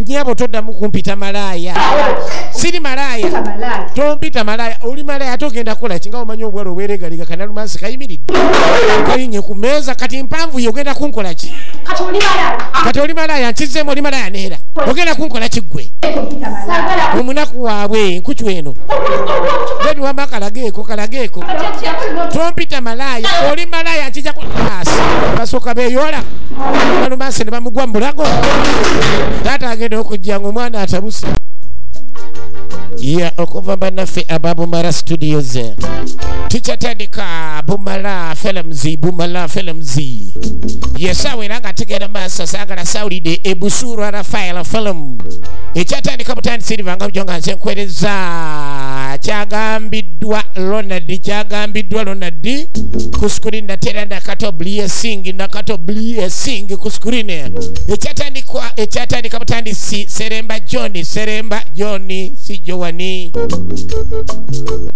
Nyabo toddamu kumpita malaaya. Siri malaaya. Tompita malaaya. Oli malaaya ate ogenda kukola ki nga omanyi obuwala obweregaliga kanalumansi kayimiridde. Kalinnye ku mmeeza kati mpanvu ye ogenda kunkola ki? Kati oli malaaya nkizzeemu oli malaaya neera. Ogenda kunkola ki ggwe? Omunaku waabwe nkucu eno. Bebi wamma kalageeko kalageeko. Tompita malaaya. Oli malaaya nkijja ku paasi. Basooka beeyoola. Kanalumansi ne bamugwa mu bulago. Taata agenda okujja ng'omwana atabuse. Ya okuva bannaffe aba Bumala Studios. Tukyatandika Bumala Films, Bumala Films. Yesaawa era nga tugenda maaso saagala sawulidde Ebusuulwa Rafael Film. Ekyatandika butandisi nga bujo nga nze nkwereza kyagambiddwa Ronald, kyagambiddwa Ronald ku screen natera nakato blessing, nakato blessing ku screen. Ekyatandikwa ekyatandika butandisi Seremba John, Seremba John si Joani.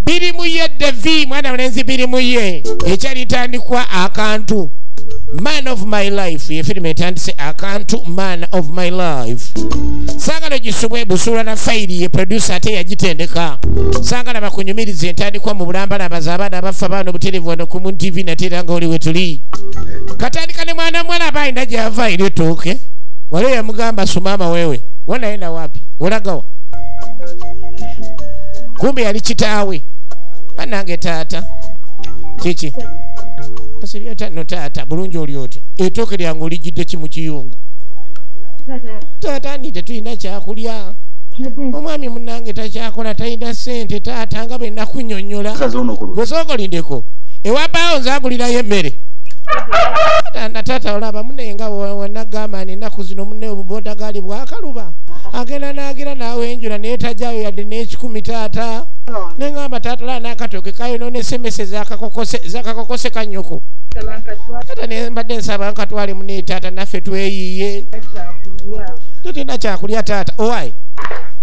Birimuye Devi mwana mulenzi Birimuye ekyali ntandikwa akantu Man of my life ye filime etandise akantu Man of my life. Saagala gisubwe Busuulwa na fayiri ye producer ate yagitendeka. Saagala bakunyumirize entandikwa mu bulambalamba abaana abafa baano obutereevu wano ku Moon TV natera nga oli we tuli. Katandika ne mwana muwala aba alina gy'ava eri ettooke. Wali yamugamba sumama wewe wanaenda wapi olagawa? Kumbe yali kitaawe. Bannange taata kiki? Osibye no taata bulungi oli otya? Ettooke lyange olijjidde ki mu kiyungu? Taata ni tetulina kyakulya. Omwami munnange takyakola talina ssente taata nga bwe nakunnyonnyola. Gwe sooka olindeko. Ewa bbaawo nze agulirayo emmere. Taata taata olaba munne nga wanagamba nti ennaku zino munne obuboodagaali bwakaluba. Agenda n'agira n'awenjula naye tajjayo yadde n'ekikumi taata. Ne ŋŋamba taata olaba n'akatooke kayonoona emmese zakakokose kannyoko. Taata ne mbadde nsaba nkatwale munne taata naffe tweyiiye. Tetulina kyakulya taata. Owaaye.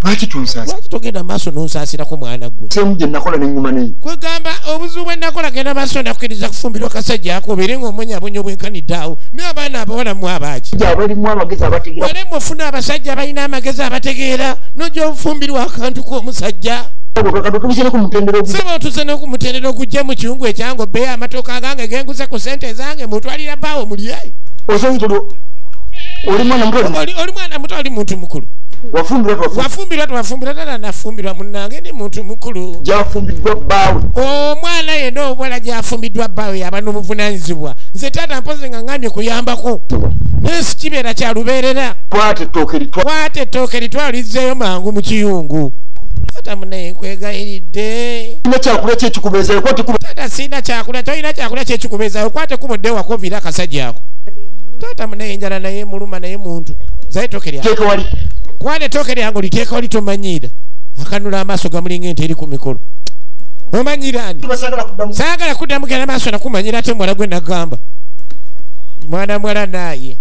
Lwaki tonsaasira? Lwaki togenda maaso n'onsaasirako mwana gwe? Semu gye nakola ne ŋŋuma neyo. Kwegamba obuzibu bwe nakola genda maaso nakukkiriza kufumbirwa kasajja ako obeere ng'omwenyabonya obwenkanidde awo. Naye abaana abawala mmwe abaaki? Abalimu amagezi abategeera. Wale mmwe ofuna abasajja abalina amagezi abategeera n'ojja ofumbirwa akantu k'omusajja. Sebo otuuse ne ku mutendera ogujja mu kiyungu ekyange obbeeyo amatooke agange genguze ku ssente zange mutwalira bbaawo mulye. Oli mwana muto. Oli mwana muto oli muntu mukulu. Wafumbirwa twafumbirwa tata nafumbirwa munnange ndi muntu mukulu. Gyafumbiddwa bbaawe. Omwana yenna obuwala gyafumbiddwa bbaawe yaba n'obuvunaanyizibwa. Nze taata mpozi nga ŋŋambye kuyambako. Naye si kibeera kya lubeerera. Kwata ettooke litwale lizzeeyo mangu mu kiyungu. Taata munnaye nkwegayiridde. Taata sirina kyakulya, tolina kyakulya kyekikubeezaayo. Kwata ekkubo odde ewaka oviire akasajja ako. Taata munnaye enjala naye muluma naye muntu. Zaayo ettooke lyange. Kwata ettooke lyange oliteeka wali tomanyiira. Akanula amaaso gamulinga ente eri ku mikolo. Omanyiira ani? Saagala kuddamu genda maaso nakumanyira ate muwala gwe nagamba. Mwana muwala naaye.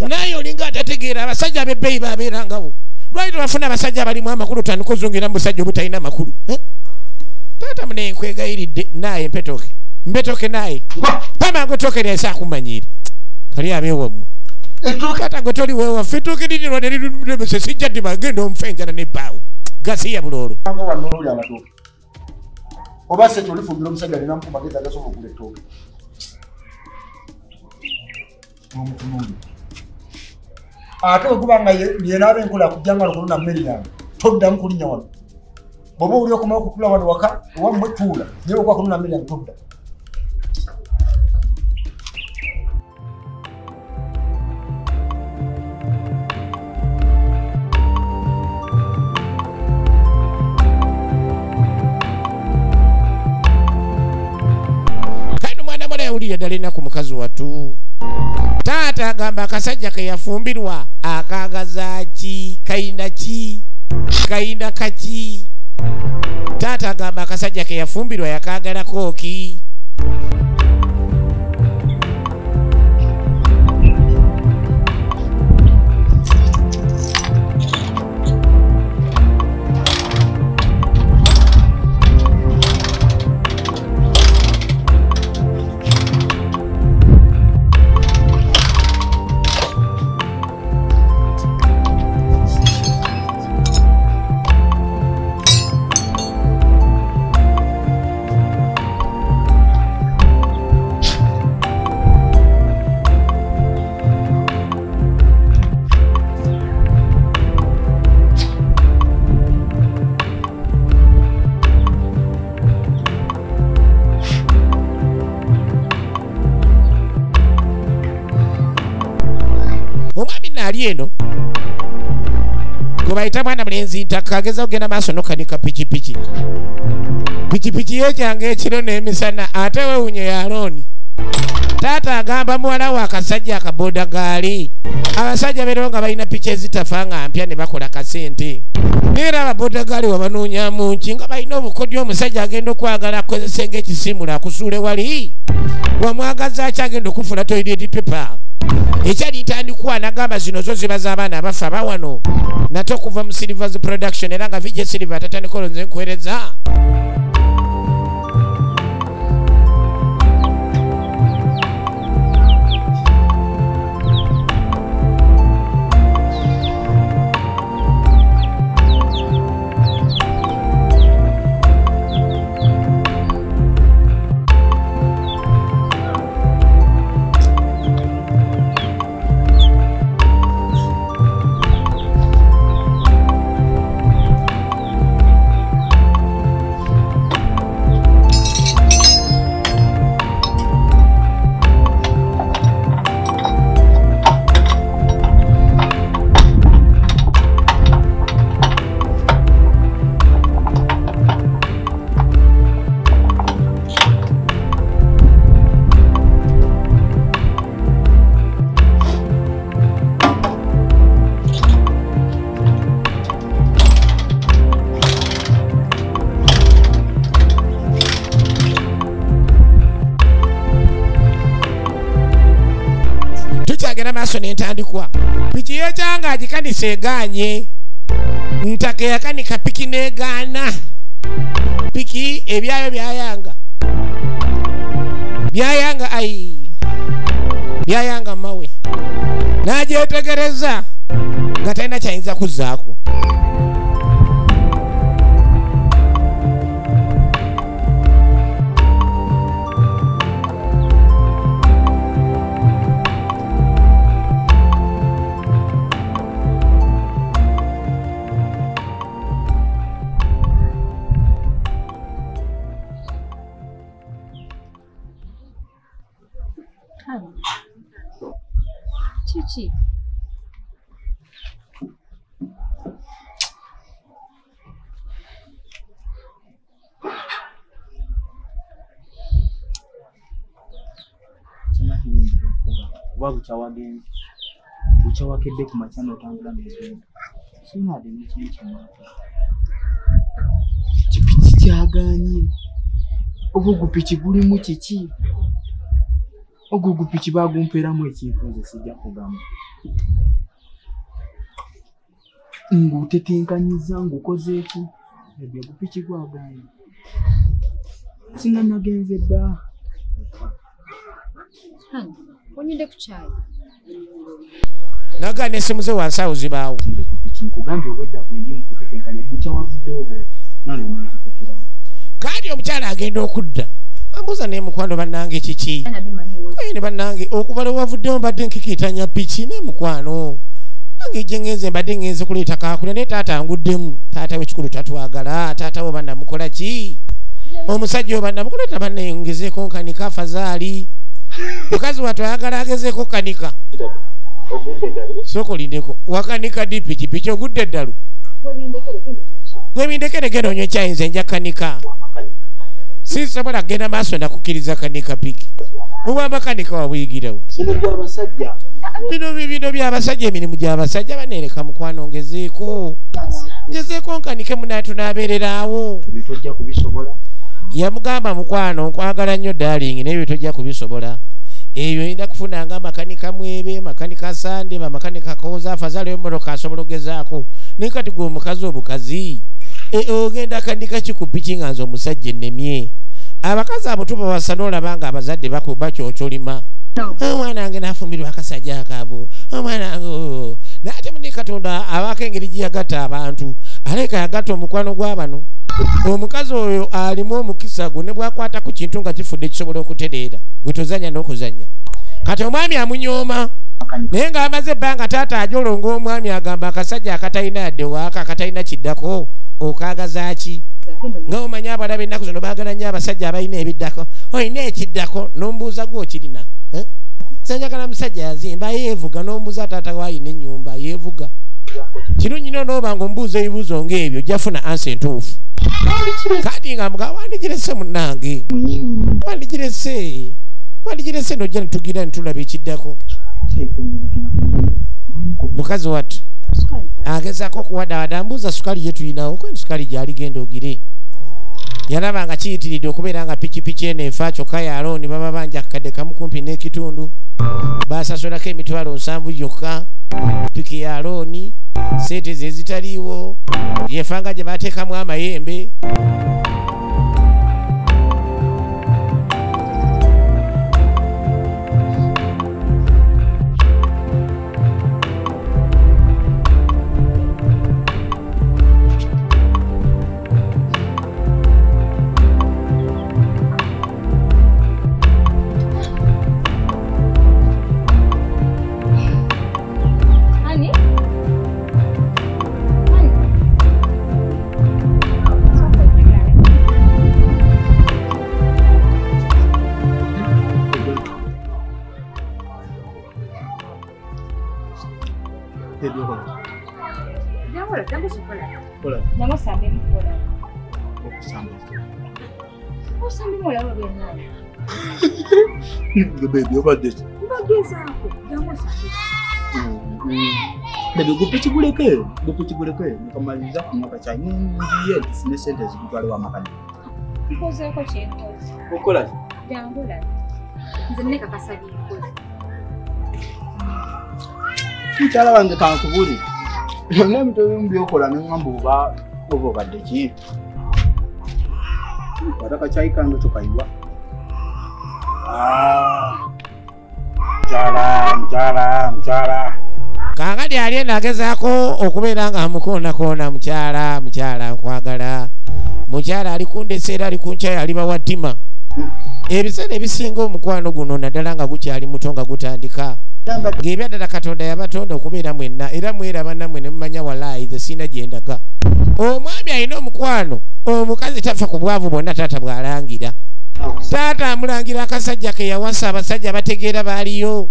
Naye olinga atategeera abasajja ab'ebbeeyi babeerangawo. Lwaki tebafuna abasajja abalimu amakulu tandika ozungira mu busajja obutalina makulu? Taata munnaye nkwegayiridde naaye mpetooke. Mpetooke naaye. Pamangu ettooke lyange saakumanyiire. Kali abeewammwe. Taata gwe toli weewaffe ettooke lirirwa ne liremese sijja ddiba genda omufe enjala n'ebbaawo. Gasiya buloolo. Oba se olifumbira omusajja alinamu ku magezi agasobola okugula ettooke. N'omutunuulira. Ate bwe guba nga yenaaba enkola akujja nga lukuluna mmere yange toddamu kulinnya wano. Bw'oba oli okomawo okutula wano waka owammwe tuula naye bw'okuba kunona mmere yange todda. Kano mwana muwala yawulira ddala ennaku mukazi wattu. Taata agamba akasajja ke yafumbirwa akaagaza ki kayina ki kayina kaki. Taata agamba akasajja ke yafumbirwa yakaagalako ki. Ali eno gwe bayita mwana mulenzi ntaka ageza kugenda maaso nokanika pikipiki. Pikipiki yekyanga ekiro n'emisana ate wewunye ya Alooni. Taata agamba muwala we akasajja akaboda gaali. Abasajja beerawo nga balina piki ezitafa nga mpya ne bakola kasente. Naye era ababoda gaali wabanoonyamu nki nga balina obukodyo omusajja agenda okwagala akozese ng'ekisiimula akusuule wali. Wamwagaza ki agenda okufuula toilet paper. Ekyali ntandikwa n'agamba zino zo ziba z'abaana abafa bawano. Nate okuva mu Silver's Production era nga VJ Silver atatandika olwo nze nkuweereza. N'entandikwa piki yekyanga agikanisa egaanye. Ntaka yakanika piki n'egaana. Piki ebyayo byayanga byayanga ayi byayanga mawe n'agyetegereza nga talina kyayinza kuzzaako. Kiki? Kuba bukyawagenze bukyawakedde ku makya n'otambula n'ogenda sinaade n'ekintu kimwaka kipiki kyagaanye ogwo gupiki gulimu kiki ogwo gupiki bagumpeeramu ekintu nze sijja kugamba ngutetenkanyiza ngukoze eki ebyo gupiki gwagaanye singa nagenze dda. Onyinde ku kyayi. Nagaana essimu ze wansi awo zibaawo. Kaadi omukyala agenda okudda ambuuza naye mukwano bannange kiki? Kayini bannange okuva lwe wavuddewo mbadde nkikiitanya piki naye mukwano nange gye ngenze mbadde ngenze kuleeta kaakulya naye taata anguddemu. Taata w'ekikulu tatwagala. Taata wo bannamukola ki? Omusajja oyo bannamukuleeta bannayongezeeko nkanika afazaali. Mukazi wattu ayagala agezeeko kanika. Sooka olindeko wakanika ddi pikipiki ogudde eddalu? Gwebindekere genda onywe kyayi nze nja kanika. Sisobola kugenda maaso nakukkiriza kanika piki. Oba makanika wabuyigirawa? Bino by'abasajja emirimu gy'abasajja baneereka mukwano ngezeeko. Ngezeeko nkanike munaye tunaabeererawo. Yamugamba mukwano nkwagala nnyo darling naye ebyo tojja kubisobola. Ebyo oyinza kufuna nga makanika mwebe, makanika Sande, bamakanika Koza, afazaali w'emmotoka asobola ogezaako. Naye kati gwe omukazi obukazi ogenda kanika ki ku piki nga nze omusajja ennemye. Abakazi abo tubawasa n'olaba nga abazadde bakyokyolima. Omwana wange n'afumbirwa akasajja akaabo. Omwana wange naye ate mune Katonda abaako engeri gye yagatta abantu. Aleka yagatta omukwano gwa bano. Omukazi oyo alimu omukisa gwo ne bw'akwata ku kintu nga kifudde kisobola okutereera. Gwe tozannya n'okuzannya. Kati omwami amunyooma. Naye ng'amaze ebbanga taata ajolonga omwami agamba akasajja akatalina yadde waaka akatalina kiddako okaagaza ki? Nga omanyi abawala b'ennaku zino baagala nnyo abasajja abalina ebiddako. Olina ekiddako n'ombuuza gwe okirina. Sanjagala musajja yazimba yeevuga n'ombuuza taata w'alina ennyumba yeevuga. Kirungi nnyo n'oba ng'ombuuza ebibuuzo ng'ebyo ojja kufuna ansa entuufu. Kati nga mugamba wandigirese munnange. Wandigirese. Wandigirese n'ojja ne tugira ne tulaba ekiddako. Mukazi wattu agezaako okuwadaawada mbuuza sukali ye tulinawo kweni sukali gy'ali genda ogire. Yalaba nga kiyitiridde okubeera nga pikipiki eno efa kyokka ya looni baba banja akakadde kamu kumpi n'ekitundu. Baasasulako 700,000 gyokka. Piki ya looni ssente ze zitaliiwo yefanga gye bateekamu amayembe. Baby, obadde ki? Baby, gupiki guleke mukamaliriza kunywa kacyayi ngiye tufune sente zikutwale wa makanika. Nkozeeko kyenkoze. Okola ki? Jangu olabe. Nze nnekakasa byenkoze. Mukyala wange kankubulire. Byonna ebintu ebimu by'okola ne ŋŋamba oba obadde ki? Kwata kacyayi kange tokayiwa. Mukyala. Kaakati ali eno agezaako okubeera nga amukoonakona mukyala mukyala nkwagala. Mukyala ali kundesa era ali kunkyayi aliba wa ttima. Ebiseera ebisinga omukwano guno naddala nga gukyali muto nga gutandika. Ng'ebyaddala Katonda yabatonda okubeera mwenna era mweraba nammwe ne mumanya walaayi nze sirina gye ndaga. Omwami alina omukwano, omukazi tafa ku bwavu bwonna taata bw'alangira. Taata amulangira akasajja ke yawasa abasajja bategeera baaliyo.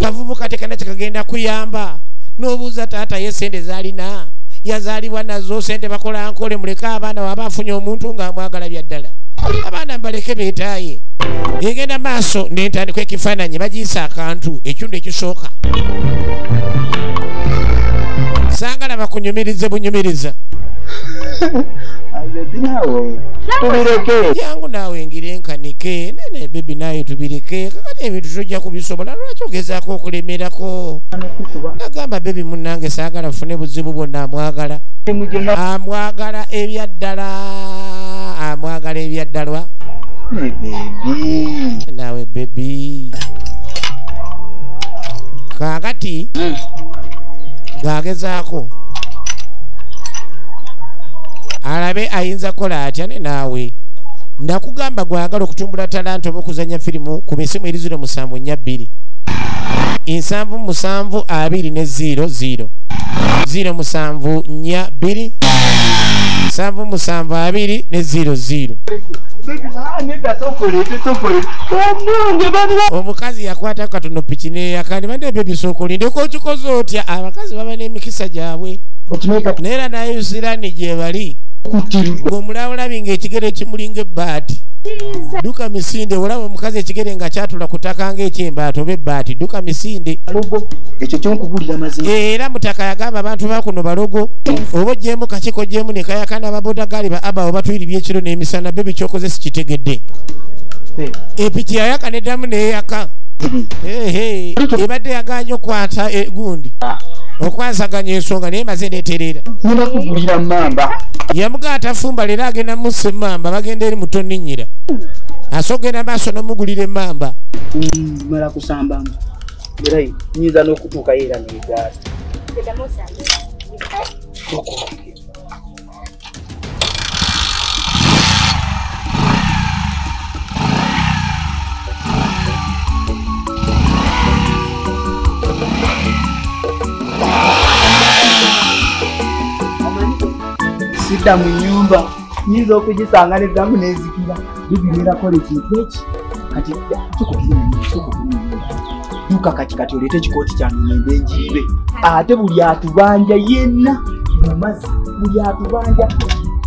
Kavubuka tekana kyekagenda kuyamba. N'obuuza taata ye ssente z'alina. Yazaalibwa nazo ssente bakola nkole muleke abaana bw'aba afunye omuntu ng'amwagala bya ddala. Abaana mbaleke beetaaye. Egenda maaso n'entandikwa ekifaananyi bagiyisa akantu ekitundu ekisooka. Saagala bakunyumirize bunyumiriza. Jangu naawe ngire nkanike nene bebi naawe tubireke kakati ebintu tojja kubisobola lwaki ogezaako okulemerako. Nagamba bebi munnange saagala nfune buzibu bwonna amwagala. Amwagala ebyaddala amwagala ebyaddalwa. Naawe bebi. Kaakati ng'agezaako alabe ayinza kukola atya ne naawe. Nakugamba gwagala okutumbula talanta oba okuzannya firimu ku misimu eri 0742 77 20 00 0742 77 20 00. Omukazi yakwata katono piki neyaka ne bebi sooka olindeko okikoze otya. Abakazi baba n'emikisa gyabwe naye era naye Sirani gye bali ng'omulabulabi ng'ekigere kimulinga ebbaati. Dduka misinde olaba omukazi ekigere nga kyatula ku ttaka ng'ekyembaati oba ebbaati. Dduka misinde. Ekyo kyonkubulira mazima. Era mutaka yagamba abantu ba kuno balogo oba oggyemu kakiko oggyemu ne kayakana ababodagaali ba aba oba tuyiribye ekiro n'emisana bebi ky'okoze sikitegedde. Epiki yayaka neddamu neeyaka. Ebadde yagaanye okwata gundi okwasaganya ensonga naye maze neetereera. Nina mmamba. Yamugaa tafumba leero agenda mussa emmamba bagenda eri mutonninnyira. Asogenda maaso n'omugulira emmamba. Mala kusambamu. Era nnyinza n'okutuukayo era n'egaali. Sidda mu nnyumba nyinza okugisanga neddamu n'ezikira. Bibi ngenda kukola ekintu eki kati tukubire mu nnyumba. Duka kati kati oleete ekikooti kyange ngende njiibe. Ate buli atubanja yenna mu mazzi, buli atubanja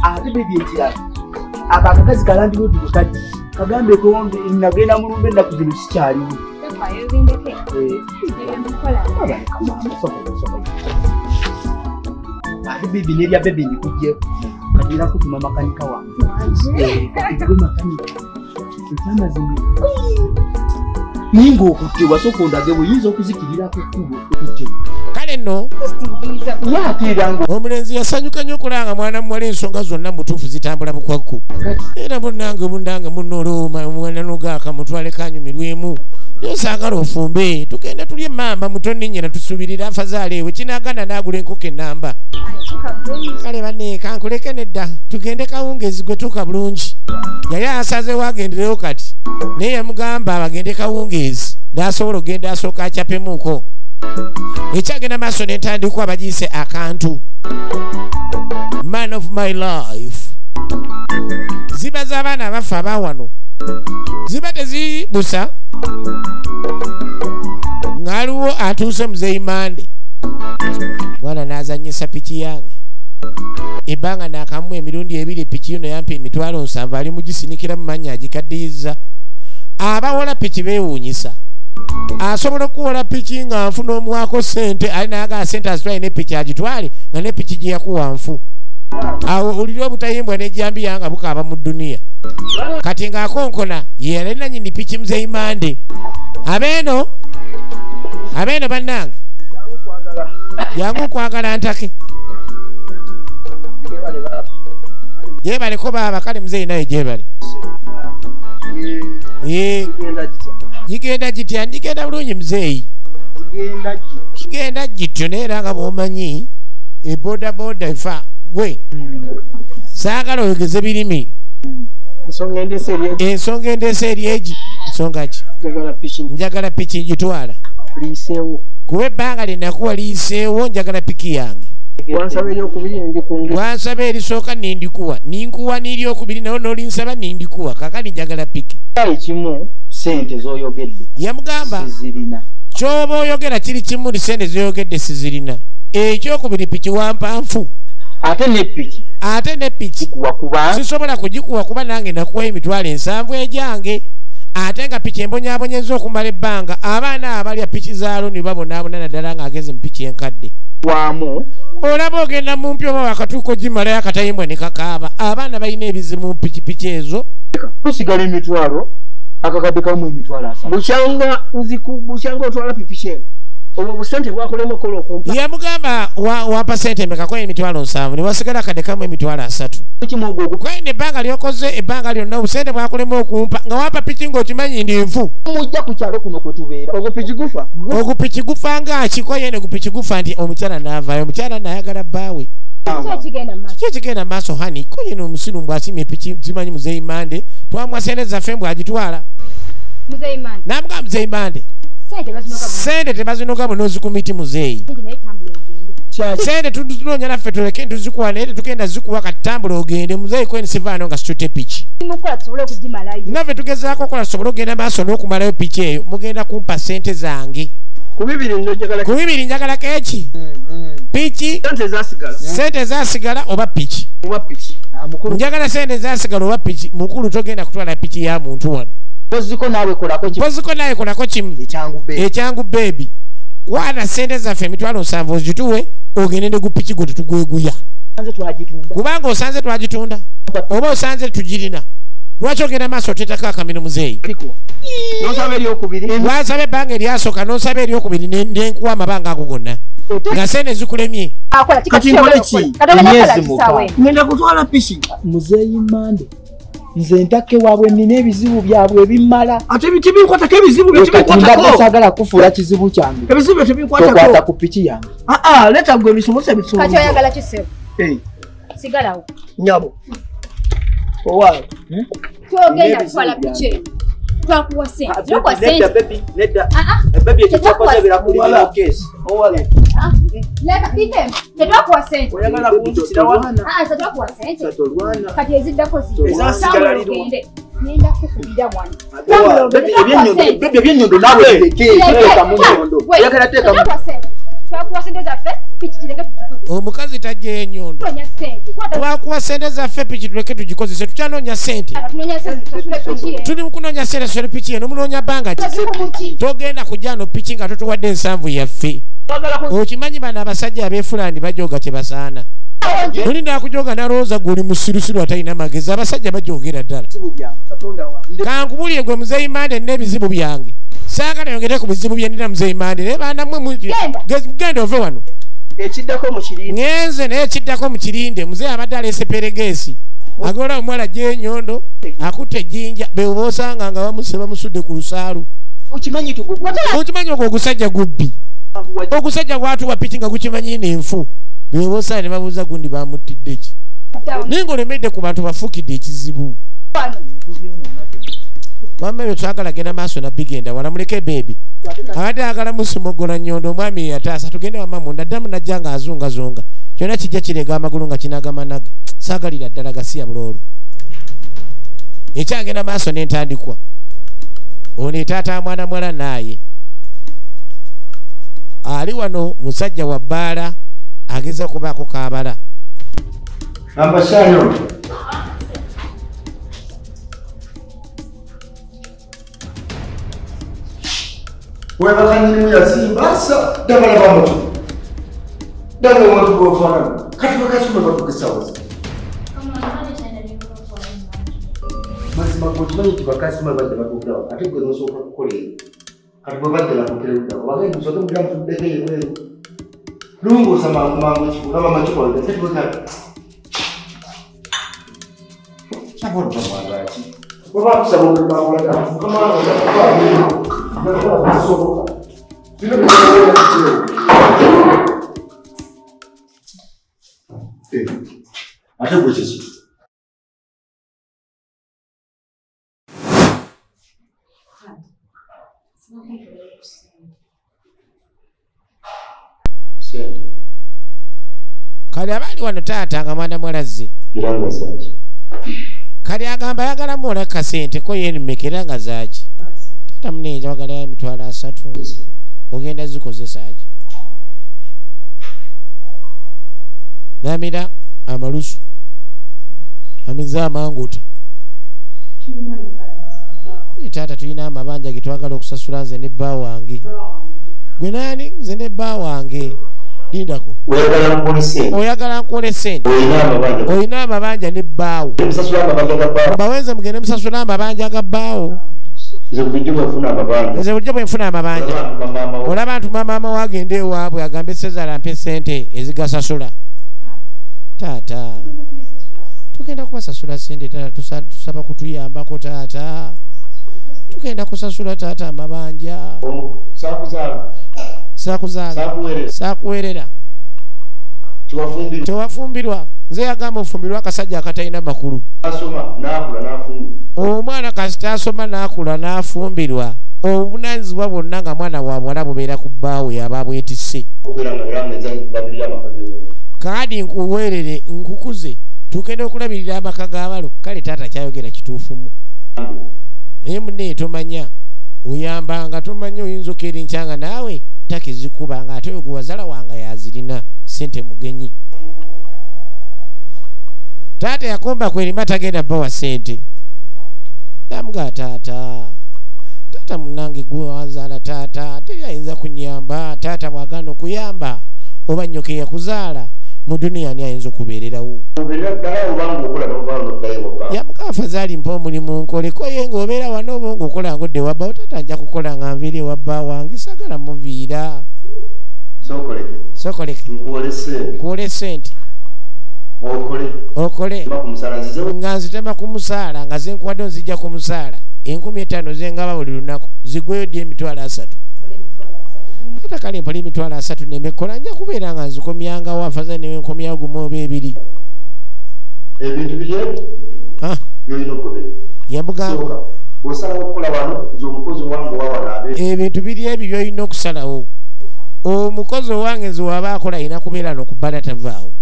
ate bebi ekirala. Ako akakazi kalandiroodi bwe kati kagambeko nagenda mu lumbe ennaku zino sikyaliwo. Ate bebi n'erya bebi ndikugyeko kati era kutuma makanika wange. Gwe makanika ekyamazima naye ng'okutte wasooka ondage bw'oyinza okuzikirira ku kkubo okutte. Kale nno omulenzi yasanyuka nnyo okulanga mwana muwala ensonga zonna mutuufu zitambula bukwakku. Era munnange munnange munno omwana nogaaka mutwale kanyumirwemu. Yosaagala ofumbe tugenda tulye emmamba mutonninnyira tusuubirira afazaala ewe kinaaganda n'agula enkoko ennamba. Kale banne kankuleke nedda tugende kawungezi gwe tuuka bulungi. Yali asazeewo agenderewo kati naye yamugamba bagende kawungezi n'asobola okugenda asooka acyapemuuko. Ekyagenda maaso n'entandikwa bagiyise akantu. Man of my life. Ziba z'abaana abafa abawano ziba tezibusa ng'aliwo atuuse Muzeeyi Mande. Mwana n'azannyisa piki yange ebbanga naakamu emirundi ebiri piki yuno yampa 700,000 ali mugisinikira mu mannya agikaddiyiza. Abawola piki beewuunyisa. Asobola okuwola piki nga nfu n'omuwaako ssente ali n'agala ssente azitwale ne piki agitwale nga ne piki gye yakuwa nfu. Awo oliri obutayimbwa n'ejjambiya nga bukaaba mu dduniya. Kati ng'akonkona ye yali nannyini piki Muzeeyi Mande. Abeeno bannange jangu okwagala ntake. Gyebaleko baaba kale Muzeeyi naye gyebale. Gigenda gitya? Ndigenda bulungi Muzeeyi. Gigenda gityo naye era nga bw'omanyi ebodaboda efa gwe. Saagala oyogeze birimi. Ensonga endeese eri egi. Nsonga ki? Njagala piki ngitwala. Kuba ebbanga lye nakuwa liyiseewo njagala piki yange. Wansaba erisooka nindikuwa, ninkuwa n'eryokubiri nawo n'olinsaba nindikuwa, kaakati njagala piki. Ekimu ssente z'oyogedde yamugamba sizirina. Ky'oba oyogera kiri kimu nti ssente z'oyogedde sizirina. Ekyokubiri piki wampa nfu. Ate ne piki. Ate ne piki. Sisobola kugikuwa kuba nange nakuwa 700,000 egyange. Ate nga piki embonyaabonyezza okumala ebbanga abaana abalya piki za looni babonaabona naddala ng'agenze mu piki enkadde. Wamu olaba ogenda mu mpya oba wakatuuka ogimalayo akatayimbwa ne kakaaba. Abaana balina ebizibu mu pikipiki ezo. Kusigala emitwalo akakadde kamu 30,000. Bukyanga otwala pikipiki eno obwo busente bwakulema okukola okumpa. Yamugamba wampa ssente mmeka? Kwa 70,000 ne wasigala akadde kamu 30,000. Kwene ebbanga lyokoze ebbanga lyonna obusente bwakulema okumpa nga wampa piki ng'okimanyi ndi nfu. Mujja ku kyalo kuno kwe tubeera. Ogwo piki gufa? Ogwo piki gufa nga ki? Ko yene gupiki gufa nti omukyala n'avaayo omukyala n'ayagala bbaawe. Kiki ekigenda maaso hani? Ko yene omusiru mbw'asimye piki zimanyi Muzeeyi Mande twamuwa ssente zaffe mbw'agitwala. N'amugamba Muzeeyi Mande sente tebazinoga bunozi ku miti Muzeeyi. Sente tuzinoonya naffe tuleke tuzikuwa naye tetugenda zikuwa kati tambula ogende. Muzeeyi kweni sivaano nga situtte piki. Naffe tugezaako okukola tusobole okugenda maaso n'okumalayo piki eyo. Mugenda kumpa sente zange. Ku bibiri njagalako eki? Piki? Sente zaasigala oba piki? Njagala sente zaasigala oba piki. Mukulu togenda kutwala piki ya muntu wano. Mpoziko naawe kolako kimu. Ekyangu bebi. Kwata sente zaffe 700,000 ozituwe ogende ne gupiki gwe tetugweguya. Kubanga osanze twagitunda oba osanze tugirina. Lwaki ogenda maaso oteetako akamino Muzeeyi? Wansaba ebbanga eryasooka n'onsaba eryokubiri nenkuwa amabanga ago gonna nga sente zikulemye. Kati nkole ki? Ngenda kutwala piki. Muzeeyi Mande nze ntake waabwe nnina ebizibu byabwe ebimala. Ate tebinkwatako ebizibu byo tebinkwatako. Saagala kufuula kizibu kyange. Ebizibu byo tebinkwatako. Tokwata ku piki yange. Leeta gwe ebisobosa ebisonga. Kati oyagala ki ssebo? Sigalawo. Nnyabo. Owaawe. Togenda kutwala piki eyo. Twakuwa sente. Twakuwa sente. Baby, nedda. Baby ekyo bira kuli case. Owale. Leka bikem. Tetwakuwa sente. Oyagala kunzitira wana. Tetwakuwa sente. Tetolwana. Kati eziddako zi. Ezasigala lirwa. Ngenda kukubira wano. Baby ebyenyondo naawe bireke. Teeka mu nyondo. Oyagala teeka mu. Twakuwa sente zaffe piki tuleke tugikozese. Omukazi tajja enyondo. Twakuwa sente zaffe piki tuleke tugikozese. Tukyanoonya sente. Tuli mu kunoonya sente tusole piki eno munoonya bbanga ki? Togenda kujja no piki nga totuwadde ensanvu yaffe. Okimanyi bano abasajja ab'efulani bajooga kye basaana. Olinda akujoga n'alowooza gwe oli musirusiru atalina magezi. Abasajja bajoogera ddala. Kankubuulire gwe Muzeeyi Mande n'ebizibu byange. Saagala yongere ku bizibu bye nnina Muzeeyi Mande naye baana mmwe genda ove wano. Ekiddako mu kirinde. Ngenze naye ekiddako mu kirinde. Muzeeyi abadde aleese peregeesi. Agola omuwala gy'enyondo akutte ejjinja be oba osanga nga bamuse bamusudde ku lusaalu. Okimanyi ogwo ogusajja gubbi. Ogusajja gwatuwa piki nga gukimanyi n'enfu. Be oba osanga ne babuuza gundi bamuttidde ki. Naye ng'olemedde ku bantu bafuukidde ekizibu. Wamma ebyo twagala genda maaso na bigenda wala muleke bebi. Abadde ayagala musimogola nnyondo omwami yataasa tugende wamma munda ddamu najja ng'azungazunga. Kyonna kijja kireega amagulu nga kinagamanage. Saagalira ddala gasiya buloolo. Ekyagenda maaso n'entandikwa. Ono etaata mwana mwala naaye. Ali wano musajja wa bbaala ageza kubaako kaabala. Ambashayo. Webakanyini yasimba asa ddagala bamutu. Ddagala omuntu gw'ofaanana. Kati bakasoma batugesawoza. Mazima gwe okimanyi nti bakasoma bajja batuukirawo ate gwe n'osooka kukola eyo. Kati bwe bajja batuukira luddawo bagende musooke mugira mutuddeko ebweru. Longoosa mangu mangu ekifo olaba makikola ate tubekale. Kyabona bamwagala ki? Bwe bakusaba omulimu akola mukama wange ojja kukola. Ate gwe kiki? Kale abaali wano taata nga mwana mwalazze. Kale agamba ayagala muwola kasente ko ye era nga zaaki. Taata munenja wagalayo 300,000 ogenda zikozesa ki? Namira amalusu amiza amanguta. Taata tulina amabanja ge twagala okusasula nze ne bba wange. Gwe nani? Nze ne bba wange. Lindako. Oyagala nkole ssente. Olina amabanja ne bbaawo. Mbawenze mugende musasula amabanja ga bbaawo. Nze bulijjo bwe nfuna amabanja. Olaba ntuma maama wagende ewaabwe agambe Sezala mpe ssente ezigasasula. Taata tugenda kubasasula ssente taata, tusaba kutuyambako taata. Tugenda kusasula taata amabanja. Saakuzaala. Saakuweerera. Tewafumbirwa. Nze yagamba ofumbirwa akasajja akatalina makulu. Omwana kasita asoma n'akula n'afumbirwa. Obuvunaanyizibwa bwonna nga mwana wa buwala bubeera ku bbaawe yaba bwetisse. Kaadi nkuweerere nkukuze tugenda okulabirira amaka g'abalo. Kale taata kyayogera kituufumu. Naye munne tomanya oyambanga tomanya oyinza okeera enkyanga naawe takizikubanga ate oyo gwe wazala wanga yazirina ssente mugenyi. Taata yakomba kwerima tagenda bbawa ssente. Namugaa taata, taata munnange gwe wanzaala taata teri ayinza kunyamba. Taata bw'agaana okuyamba oba nnyoko eyakuzaala mu duniya ani ayinza okubeererawo? Yamugaa afazaali mpa omulimu nkoleko ye ng'obeera wano oba ng'okola ng'odde ewa bbaawo. Taata nja kukola nga nviira ewa bba wange saagala muviira. Sokoleke. Nkuwole ssente. Okole. Nga nzitema ku musaala nga zenkuwadde nzijja ku musaala. 5,000 zengaba buli lunaku zigweyo ddi 300,000. Taata kale mpola 300,000 nemekkola nja kubeera nga nzikomyangawo afaza ne nkomyawo gumu oba ebiri. Ebintu biri byolina okugoberera. Yamugamba Bw'osalawo okukola wano nze omukozi owange owa wano Ebintu biri ebyo by'olina okusalawo. Omukozi owange nze waba akola alina kubeera n'okubala tavaawo.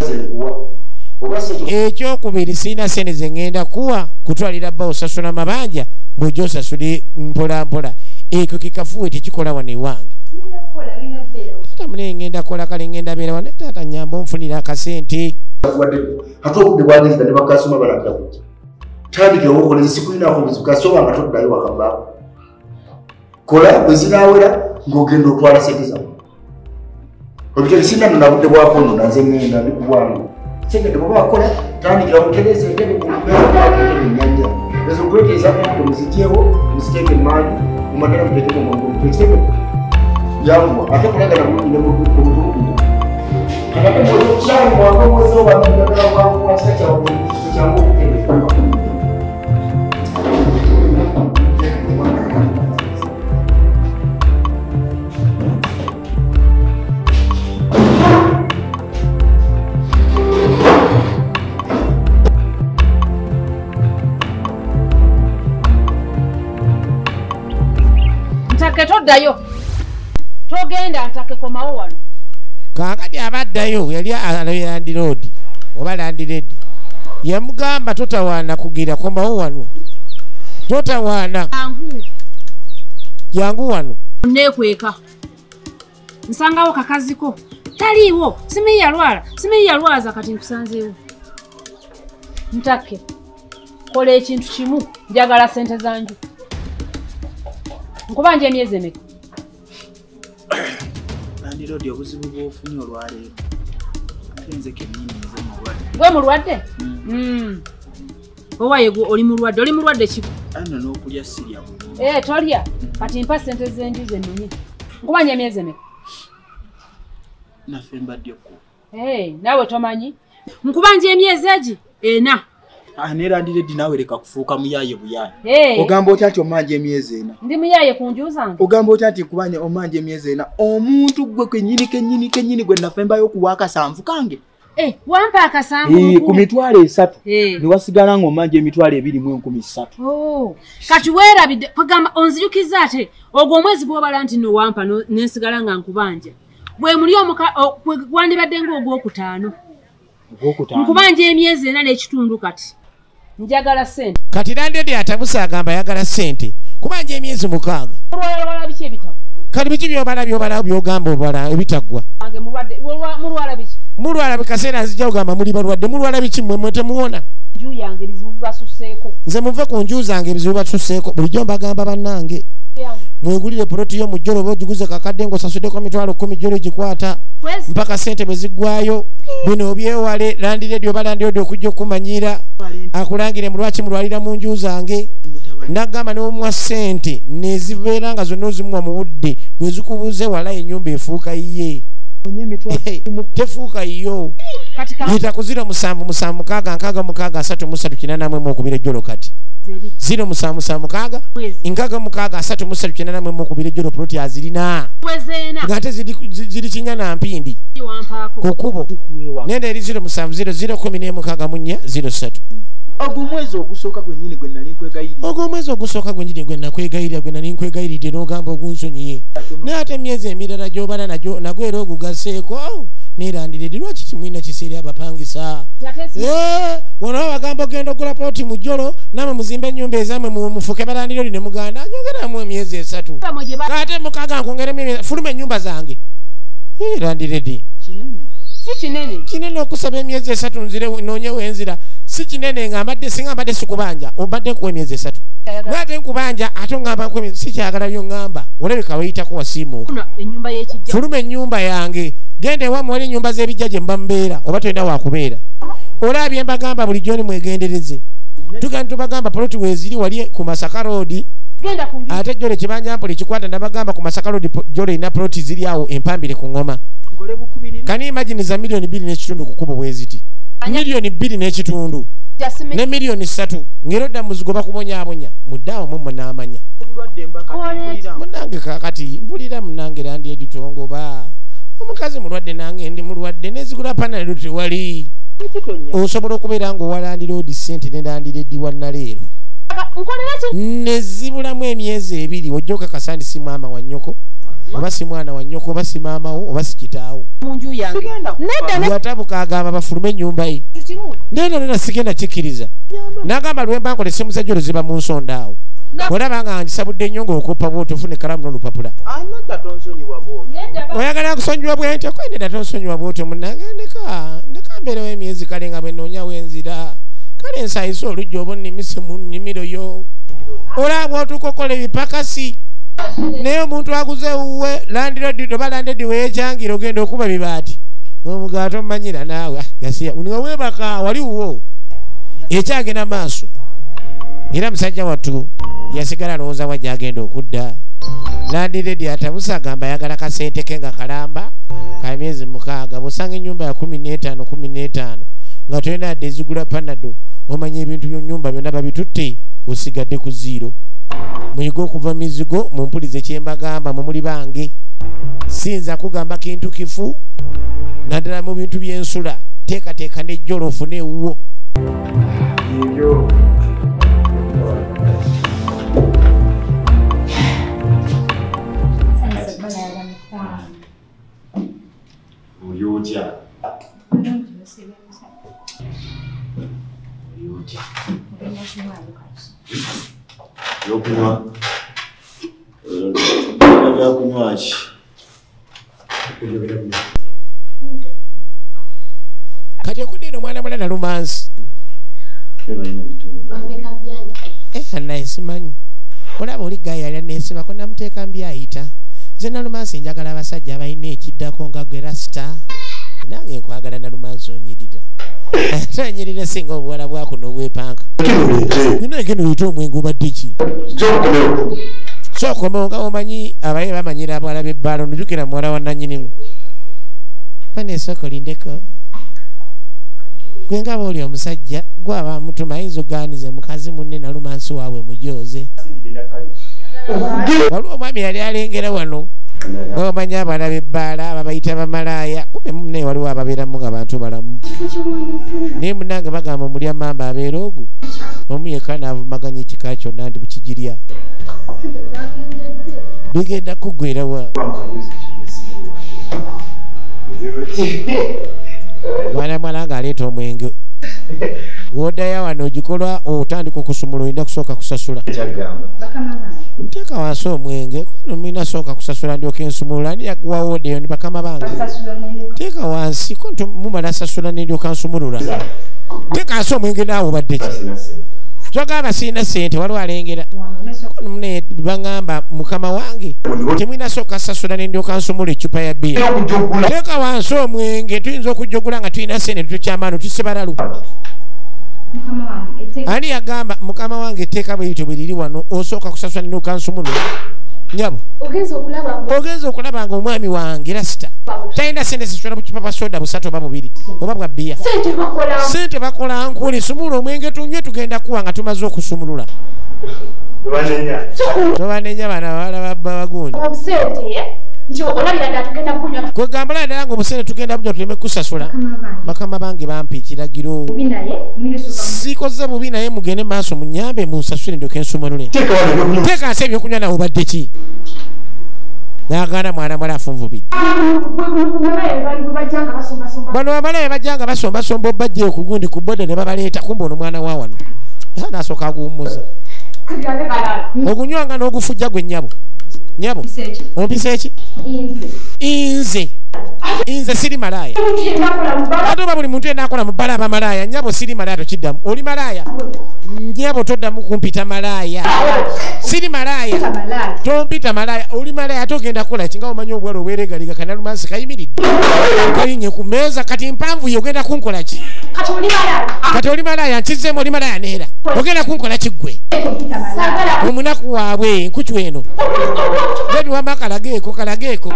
Ekyokubiri sirina ssente ze ŋŋenda kuwa kutwalira bba osasula mabanja bw'ojja osasule mpola mpola. Ekyo kikafuuwe tekikola wano ewange. Taata mune ŋŋenda kukola kale ŋŋenda beera wano taata nnyamba onfunira akasente. Ate obudde bwagenda ne bakasoma balangira kujja. Tandikirawo okola nze sikulinaako buzibu kasooba nga toddayo waka bbaako. Kola bwe zinaawera ng'ogenda otwala ssente zammwe. Ebitebe sirina nno na budde bwakwonona nze ŋŋenda ndi ku bwangu. Ssente bw'oba wakola tandikira otereeza entebe ku mmeeza entebe ennyanja. Ezo kuleeta ez'akadde muzigyewo muziteeke emmanju mu madala muteekemu omwangu ekitebe yanguwa ate kolagana bulungi ne mutulugunya. Kati mwoyo omwezi oba njagala bwangu kyangu okutereeza. Ntake toddayo. Togenda ntake komawo wano. Kaakati abaddayo yali alabye landiroodi oba landiredi. Yamugamba totawaana kugira komawo wano. Totawaana. Jangu wano. Neekweka. Nsangawo kakaziko. Taliiwo. Simanyi yalwala. Simanyi yalwaza kati nkusanzeewo. Ntake. Kola ekintu kimu. Njagala ssente zanju. Nkubanja emyezi emeka? Landiroodi obuzibu bw'ofunye olwaleero. Ate nze kennyini nze mulwadde. Gwe mulwadde? Owaye gwe oli mulwadde. Oli mulwadde ki? Anno n'okulya sirya bulungi. Tolya. Kati mpa ssente z'enju ze nnonye. Nkubanja emyezi emeka? Naffe mbadde ku. Naawe tomanyi? Nkubanja emyezi egi? Ena. Ne landiredi naawe leka kufuuka muyaaye buyaaye. Ogamba otya nti omanja emyezi ena? Ndi muyaaye ku nju zange. Ogamba otya nti kubanja omanja emyezi ena? Omuntu gwe kennyini kennyini kennyini gwe naffe mbayo okuwa akasanvu kange. Wampa akasanvu ku mitwalo esatu. Ne wasigala ng'omanja emitwalo ebiri mu enkumi ssatu. Kati weerabidde kwegamba onzijukiza ate ogwo omwezi gw'obala nti nno wampa nensigala nga nkubanja. Bwe muli wandibadde ng'ogwokutaano. Nkubanja emyezi ena n'ekitundu kati. Njagala ssente. Kati landlady atabuse agamba ayagala ssente. Kubanja emyezi 6. Mulwala biki ebitabo? Kati biki by'obala by'obala by'ogamba obala ebitaggwa. Wange mulwadde mulwala biki? Mulwala bikaseera nzija ogamba muli balwadde mulwala biki mmwe mwe temuwona? Nju yange ebizibu bibasuseeko. Nze muve ku nju zange ebizibu bibasuseeko bulijjo mbagamba bannange. Mwegulire poloti yo mu jjolo oba ogiguze kakadde ng'osasuddeko 10,000 jjolo gikwata mpaka ssente bwe ziggwayo. Bino obyewale landiredi oba landirodi okujja okumanyiira akulangire mulwaki mulwalira mu nju zange. Nagamba n'omuwa ssente nezibeera nga zonna ozimuwa mu budde bwe zikubuze wala ennyumba efuuka yiye. Tefuuka yiyo. Yita ku 0 7 7 6 6 6 3 3 8 3 ejjolo kati. 0 7 7 6 6 6 3 3 8 3 ejjolo poloti azirina. Ng'ate ziri kinya na mpindi. Ku kkubo. Nenda eri 0 7 0 0 16 4 03. Ogwo omwezi ogusooka gwennyini gwe nali nkwegayirira. Ogwo omwezi ogusooka gwennyini gwe nakwegayirira gwe nali nkwegayiridde n'ogamba ogunsonyiye. Naye ate emyezi emirala gy'obala nagyo nagwo era ogugaseeko neerandiredde lwaki kimulina kiseera abapangisa. Wano bagamba ogenda ogula poloti mu jjolo nammwe muzimbe ennyumba ezammwe mufuke balandirodi ne muganda nyongeramu emyezi 3. Ate mukaaga nkwongeremu emyezi fuluma ennyumba zange. Landiredi. Si kinene. Kinene okusaba emyezi 3 nzire noonyewo enzira. Si kinene nga mbadde singa mbadde sikubanja obadde nkuwa emyezi 3. Naye nkubanja ate ongamba nkuwa emyezi sikyagala by'ongamba. Olabika weeyitako wasiimuuka. Fuluma ennyumba yange. Genda ewammwe wali ennyumba z'ebijja gye mba mubeera oba tolina wakubeera. Olabye mbagamba bulijjo ni mwegendereze. Tugenda tubagamba poloti weeziri wali ku Masaka Road. Ate jjole kibanja mpola ekikwata nabagamba ku Masaka Road jjole erina poloti ziri awo empambire ku ngoma. Can you imagine za 2.5 million ku kkubo bweziti? 2.5 million ne 3 million ng'erodda muzigo bakubonyaabonya muddaawo mwe munaamanya. Munnange kaakati mpulira munnange landi editongoba omukazi mulwadde nange ndi mulwadde nezigula panaliro tewali. Osobola okubeera ng'owa landiroodi ssente ne landiredi wa naleero. Nezibulamu emyezi 2 ojja okakasa ndi si maama wa nnyoko oba si mwana wa nnyoko oba si maama wo oba si kitaawo. Yatabuka agamba bafulume ennyumba ye. Nena sigenda kikkiriza. N'agamba lwemba nkole simusajja oluziba mu nsonda awo. Olaba nga ngisabudde nnyo ng'okoppa bw'oti ofuna ekkalaamu n'olupapula. Oyagala nkusonyiwa bwentyo? Ko nedda tonsonyiwa bw'otyo munnange, ndeka mbeerewo emyezi kale nga bwe nnoonyawo enzira. Kale nsayise olujja oba onnimise mu nnimiro yo. Olaba bw'otuuka okola ebipakasi. Naye omuntu aguze ewuwe landlord oba landlord weekyangira ogenda okuba bibaati. Omugato omanyira naawe gasiya. Nga weebaka wali wuwo. Ekyagenda maaso. Era musajja wattu yasigala alowooza wa gy'agenda okudda. Landlord atabuse agamba ayagala kasente ke nga kalamba ka myezi 6. Bw'osanga ennyumba ya 15 15 nga tolina yadde ezigula panado, omanya ebintu by'ennyumba byonna babitutte, osigadde ku zero. Muyige okuva mizigo, mumpulize kye mbagamba, mwe muli bange. Siyinza kugamba kintu kifu naddala mu bintu by'ensula. Teekateeka n'ejjolo ofune ewuwo. Oli otya? Oli otya? Byokunywa? Byakunywa ki? Kati okudda eno omwana mulala Nalumansi. Naye simanyi. Olaba oli gayi yali aneesibako namuteeka mbyayita. Nze Nalumansi njagala abasajja abalina ekiddako nga gwe rasita. Nange nkwagala Nalumansi onyirira. Ate onyirira singa obuwala bwakuno obwepanka. Nina geno oyita omwenge obadde ki? Sookomewo nga omanyi abaye bamanyira abawala b'ebbaala onojjukira muwala wa nannyinimu. Pane esooka olindeko. Gwe nga bw'oli omusajja gw'aba mutuma ayinza okugaaniza mukazi munne Nalumansi waabwe mujooze. Waliwo omwami yali alengera wano. Omanyi abaana b'ebbaala babayita bamalaaya, kumbe munne waliwo ababeeramu nga bantu balamu. Naye munnange bagamba omulya mamba abeera ogu omu yekka n'avumaganya ekika kyonna nti bukigirya. Bigenda kuggwera wa? Mwana mwala ng'aleeta omwenge. W'oddayo wano ogikolwa otandika okusumula olina kusooka kusasula. Nteeka wansi omwenge kono mulina sooka kusasula ndyoke nsumulula. Ani yakuwa wooda eyo? Ni bakama bange. Teeka wansi ko mumala sasula ne ndyoka nsumulula. Teeka wansi omwenge naawe obadde ki? Kyogamba sirina ssente waliwo alengera. Kono mune baŋŋamba mukama wange temulina sooka sasula ne ndyoka nsumula eccupa ya bbiya. Teeka wansi omwenge tuyinza okujjogula nga tulina ssente tukyamaano tuse balalu. Ani yagamba mukama wange etteeka bwe lityo bwe liri wano osooka kusasula ne ndyoka nsumulula. Nyabo ogenza okulaba nga omwami wange rasita talina ssente sasula bucupa bwa soda 3 oba 2 oba bwa bbiya. Ssente bakola nkuli sumula omwenge tunywe tugenda kuwa nga tumaze okusumulula. Tobanenya bana bawala babba bagundi. Kwegamba ddala nga obusente tugenda bunywa tuleme kusasula. Bakama bange bampa ekiragiro. Sikoze bubi naye mugende maaso munyambe munsasule ndyoke nsumulule. Teeka wansi ebyokunywa nawe obadde ki? N'agaana mwana mwala afunvubidde. Bano bamalaaya bajja nga basombasomba obajja okugundi ku boda ne babaleeta kumbe ono mwana wa wano. Era n'asooka aguwummuza. Ogunywanga n'ogufujja gwe nnyabo. Nyabo, ompisa eki? Nze. Nze siri malaaya. Ate oba buli muntu yenna akola mu bbala aba malaaya. Nyabo siri malaaya tokiddamu. Oli malaaya? Nyabo toddamu kumpita malaaya. Siri malaaya. Tompita malaaya. Oli malaaya ate ogenda kukola ki nga omanyi obuwala obwereegaliga Kanalumansi kayimiridde. Kalinnye ku mmeeza kati mpanvu ye ogenda kunkola ki? Kati oli malaaya nkizzeemu oli malaaya neera. Ogenda kunkola ki ggwe? Omunaku waabwe enkucu eno. Bebi wamma kalageeko kalageeko.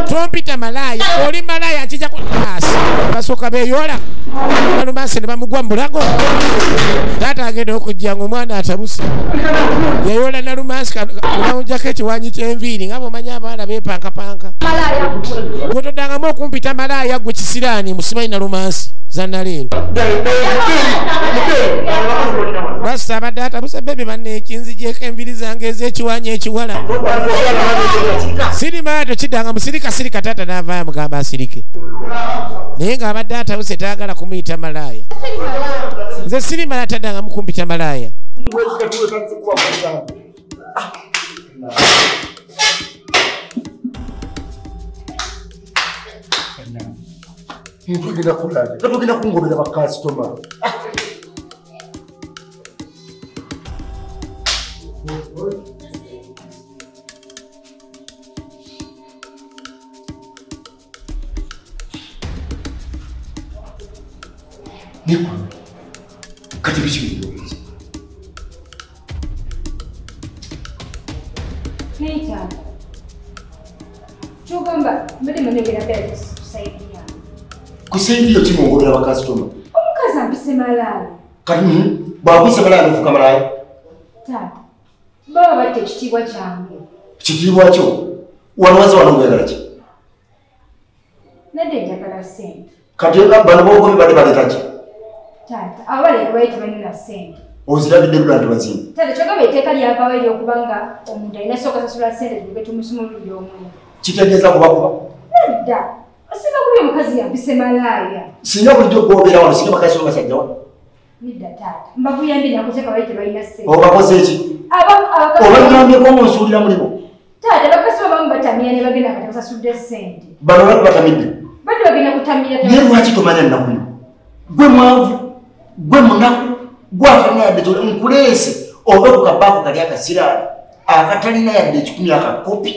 Tompita malaaya. Oli malaaya nkijja ku paasi. Basooka beeyoola. Nalumansi ne bamugwa mu bulago. Taata agenda okujja ng'omwana atabuse. Yayoola Nalumansi bamuggyako ekiwanyi ky'enviiri nga bw'omanyi abaana beepankapanka. Gwe toddangamu okumpita malaaya ggwe kisiraani musimanyi Nalumansi za Naleero. Rasta abadde atabuse bebi banne ekinzigyeko enviri zange ez'ekiwanyi ekiwala. Siri maato kiddanga musirika sirika taata n'avaayo mugamba asirike. Naye ng'abadde atabuse tayagala kumuyita malaaya. Nze siri malaaya taddanga mukumpita malaaya. Tugenda kulala. Tugenda kungobera bakasitoma. Niko. Kati biki bino? Nita. Chugamba mbele manegera bed kusaidia. Kusaidia kimongobera bakasitoma. Omukazi ampise malaya. Kati bwakuyise malaya n'ofuuka malaya? Taata. Baba batta ekitiibwa kyange. Kitiibwa kyo? Wano wano oyagala ki? Nadde njagala ssente. Kati bano b'ogobi badde baleeta ki? Taata, abaleka baali tebalina ssente. Ozirabidde lula nti bazimba. Taata, kyogamba etteeka lyavaawo ery'okuba nga omuntu alina sooka sasula ssente tulyoke tumusumululire omwenge. Kitegeeza kubakuba? Nedda. Osinga kubi omukazi yampise malaaya. Singa bulijjo gw'obeera wano singa bakazi basajja wano. Nedda taata. Mbakuyambye nakuteeka baali tebalina ssente. Obakoze ki? Obanyambyeko ng'onsuulira mulimu. Taata, bakasi abamu batamira ne bagenda nga tebasasudde ssente. Bano bali batamidde? Badde bagenda kutamira. Naye lwaki tomanya nnaku yo? Gwe mwavu, gwe munaku, gwe atalina yadde nkuleese ove ku kabaako kali akasiraani akatalina yadde ekikumi akakopi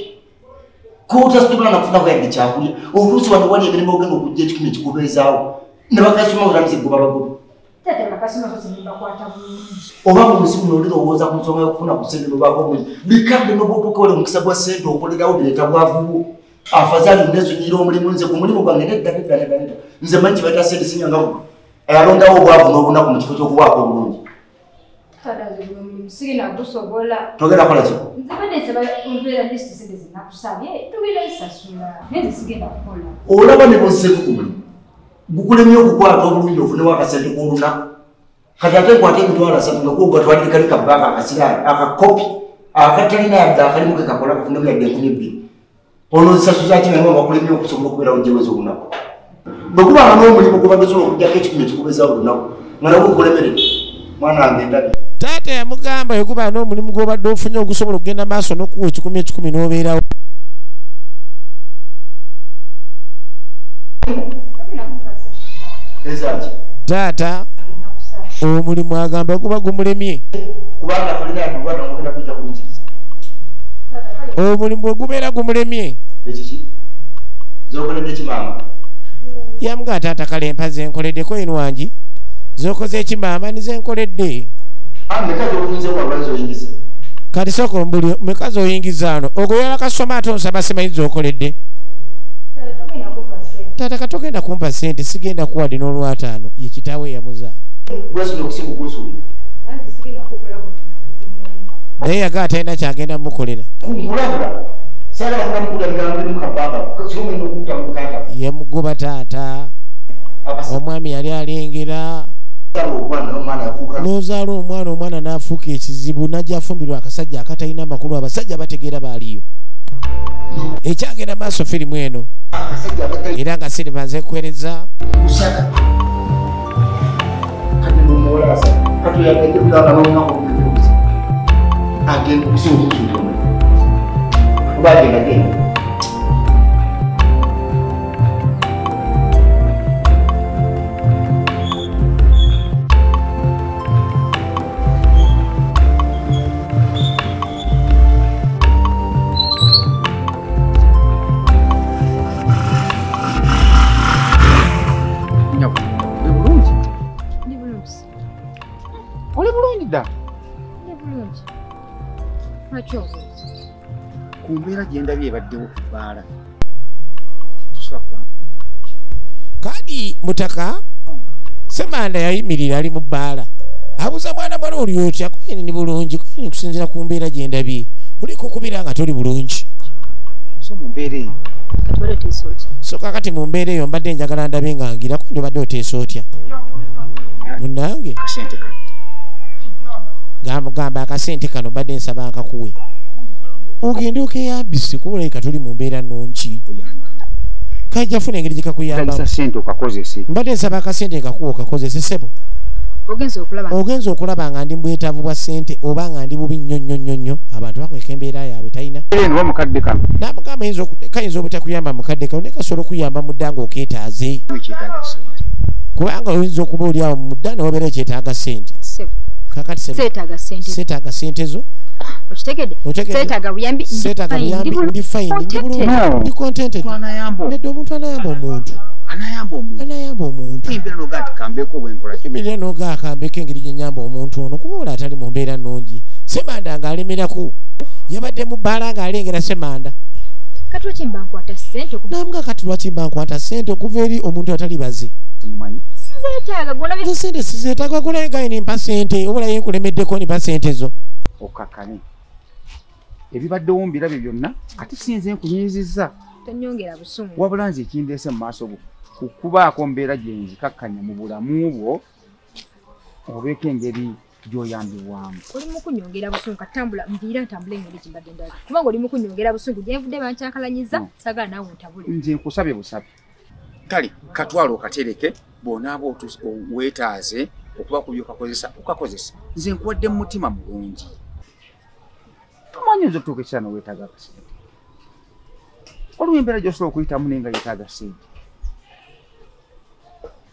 k'otasobola nakufunako yadde kyakulya oluusi wano wali emirimu ogenda okujja ekikumi ekikubeezaawo ne bakasoma otandise kugoba bagobi. Taata, bakasoma so simbakwata bulungi. Oba mu nsi muno olirowooza ku nsonga y'okufuna ku ssente n'obaako obulungi bikadde n'obwotuuka ole omukisa gwa ssente okolerawo bireeta bwavu bwo. Afadhali nezunyira omulimu nze ku mulimu gwange nedda nedda nedda nedda nze manyi kibaita ssente sinyanga gwe alondawo obwavu n'obunaku mu kifo ky'okuwaako obulungi. Taata, nze guno omulimu sigenda gusobola. Togenda kukola ki? Nze badde nsaba ompeera lisiti ssente ze nakusabye tugenda zisasula naye nze sigenda kukola. Olaba ne bw'ozzeeko ku mulimu gukulemye okukwata obulungi ofunewo akasente k'olunaku. Kati ate nkwate 30,000 nga gwo gatwalire kali kabbaaka akasiraani akakopi akatalina yadde akalimu ke kakola kafunemu yadde 2,000. Ono zisasuza ki naye nga bakulemye okusobola okubeerawo gyeweza olunaku. Bwe kubanga n'omulimu gubadde osobola okuggyako ekikumi ekikubeezaawo olunaku nga nagwo gukulemeredde mwana wange ndabye. Taata yamugamba bwe kuba n'omulimu gw'obadde ofunye ogusobola okugenda maaso n'okuwa ekikumi ekikumi n'obeerawo. Taata omulimu agamba kuba gumulemye. Kubanga tolina yadde obwana ng'ogenda kujja kunziriza. Omulimu bwe gubeera gumulemye. Ekiki? Z'okoledde ki maama? Yamugamba taata kale mpa ze nkoleddeko eno wangi. Z'okoze ki maama nize nkoledde. Mmeka z'ofunze wano z'oyingiza? Kati sooka ombulire mmeka z'oyingiza wano? Ogoyala kasoma ate onsaba simanyi z'okoledde. Taata katogenda kumpa ssente sigenda kuwa dde n'olwataano ye kitaawe yamuzaala. Naye yagaa talina kyagenda mukolera. Yamugoba taata. Omwami yali alengera. N'ozaala omwana omwana n'afuuka ekizibu n'ajja afumbirwa akasajja akatalina makulu abasajja bategeera baaliyo. Ekyagenda maaso firimu eno. Era nga Silver nze kuweereza. Ku mbeera gye ndabye ebaddewo ku bbaala. Kadi mutaka Ssemanda yayimirira ali mu bbaala abuuza mwana mwana oli otya kuyini ni bulungi kuyini kusinziira ku mbeera gye ndabye oli kukubira nga toli bulungi. So mu mbeera eyo so kakati mu mbeera eyo mbadde njagala ndabe nga ngira kuyini obadde oteesa otya munnange. Akasente kano. Gamugamba akasente kano mbadde nsaba nkakuwe. Ogende okeyambise kuba olabika toli mu mbeera nnungi. Kajja funa engeri gye kakuyambamu. Mbadde nsaba akasente nkakuwa okakozese ssebo. Ogenza okulaba nga ndi mu bwetaavu bwa ssente oba nga ndi bubi nnyo nnyo nnyo nnyo. Abantu bakweka embeera yaabwe talina. N'amugamba kayinza obutakuyamba mu kadde kano naye kasobola okuyamba mu dda ng'okeetaaze. Kubanga oyinza okuba oli awo mu dda ne wabeera ekyetaaga ssente. Kakati seetaaga ssente zo. Okitegedde? Seetaaga buyambi. Seetaaga buyambi, ndi fine, ndi bulungi, ndi contented. Nedda omuntu anayamba omuntu. Anayamba omuntu. Embeera n'oga akambeko engeri gye nnyamba omuntu ono kuba ola atali mu mbeera nnungi. Ssemanda ng'alemerako. Yabadde mu bbaala ng'alengera Ssemanda. Kati lwaki mba nkwata ssente okuva? N'amuga kati lwaki mba nkwata ssente okuva eri omuntu atali baze. Sizeetaaga gw'olabye. Ezo ssente sizeetaaga gw'olabye nga nimpa ssente oba olaye nkulemeddeko nimpa ssente zo. Okakkane. Ebibaddewo mbirabye byonna ate sinze nkunyizizza. Tonyongera busungu. Wabula nze ekindeese mu maaso go kukubaako mbeera gye nzikakkanya mu bulamu bwo obeeko engeri gy'oyambibwamu. Oli mu kunyongera busungu katambula nviira ntambule engeri gye mbadde ndaga. Kubanga oli mu kunyongera busungu gye nvudde bankyakalanyiza saagala naawe ontabule. Nze nkusabye busabe. Kale katwala okatereke bw'onaaba weetaaze okuba ku by'okakozesa okakozesa. Nze nkuwadde mu mutima mulungi. Tomanyi nze okutuuka ekiseera n'oweetaaga akasente. Waliwo embeera gy'osobola okuyitamu naye nga yeetaaga ssente.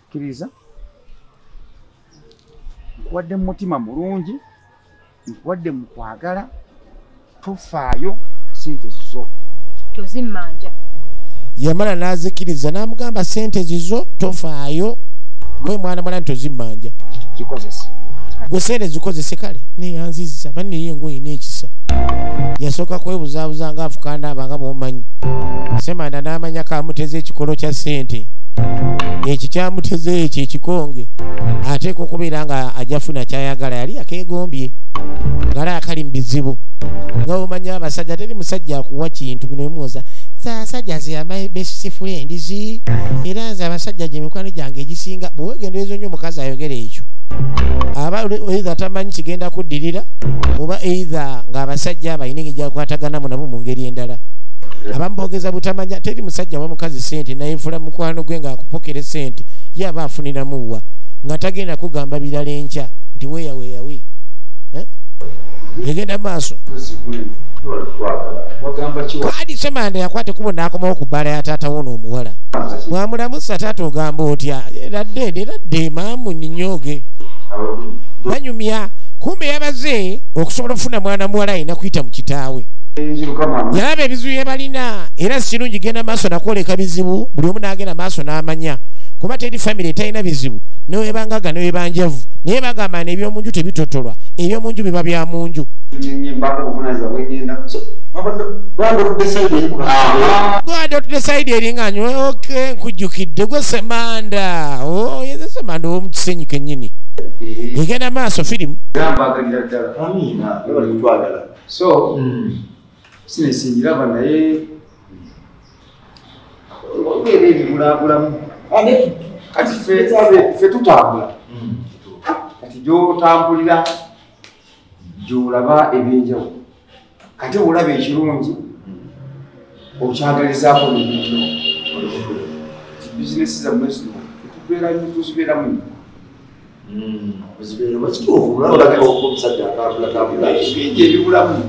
Kkiriza. Nkuwadde mu mutima mulungi, nkuwadde mu kwagala, tofaayo ssente zizo. Tozimmanja. Yamala n'azikiriza n'amugamba ssente zizo tofaayo gwe mwana mwana tozimmanja. Zikozese. Gwe ssente zikozese kale neyanzizza banne ye ng'olina ekisa. Yasooka kwebuzaabuza ng'afuka n'aba nga bw'omanyi. Ssemanda n'amanya kamuteze ekikolo kya ssente. Ekyo kyamuteze ekyo ekikonge ateekwa okubeera nga ajja funa ky'ayagala yali akeegombye ng'ali akali mu bizibu. Nga bw'omanyi abasajja teri musajja akuwa kintu bino bimuwoza abasajja ze my best friends era nze abasajja gye mikwano gyange egisinga. Bw'owegendereza ennyo omukazi ayogera ekyo aba either tamanyi kigenda kuddirira oba either ng'abasajja abalina engeri gy'akwataganamu nabo mu ngeri endala. Abamu boogeza butamanya teri musajja wa mukazi ssente nayenfula mukwano gwe ng'akupokera ssente ye aba afuniramu wa nga tagenda kugamba birala enkya nti weeya weeyawe. Egenda maaso. Kadi Ssemanda yakwata ekkubo n'akomawo ku bbaala ya taata wo n'omuwala. Bw'amulamusa taata ogamba otya? Eradde eradde maamu nninyooge. Banyumya kumbe yabaze okusobola okufuna mwana muwala alina kuyita mu kitaawe. Yalaba ebizibu bye balina era si kirungi genda maaso nakwoleka bizibu buli omu n'agenda maaso n'amanya. Kuba teri famire etalina bizibu newebangaga newebanjavu naye bagamba n'ebyomunju tebitotolwa ebyomunju biba bya munju. Gwade otudde sayidi eri nga nywe oke nkujjukidde gwe Ssemanda yeze Ssemanda ow'omu Kisenyi kennyini. Egenda maaso firimu. So sinesi ngiraba naye obeera ebibulaabulamu. Kati ffe tutambula. Kati gy'otambulira gy'olaba ebyenjawulo. Kati olaba ekirungi okyagalizaako n'ebintu. Kati bizinesi zammwe zino tubeera nnyo tuzibeeramu nnyo. Bingi ebibulamu.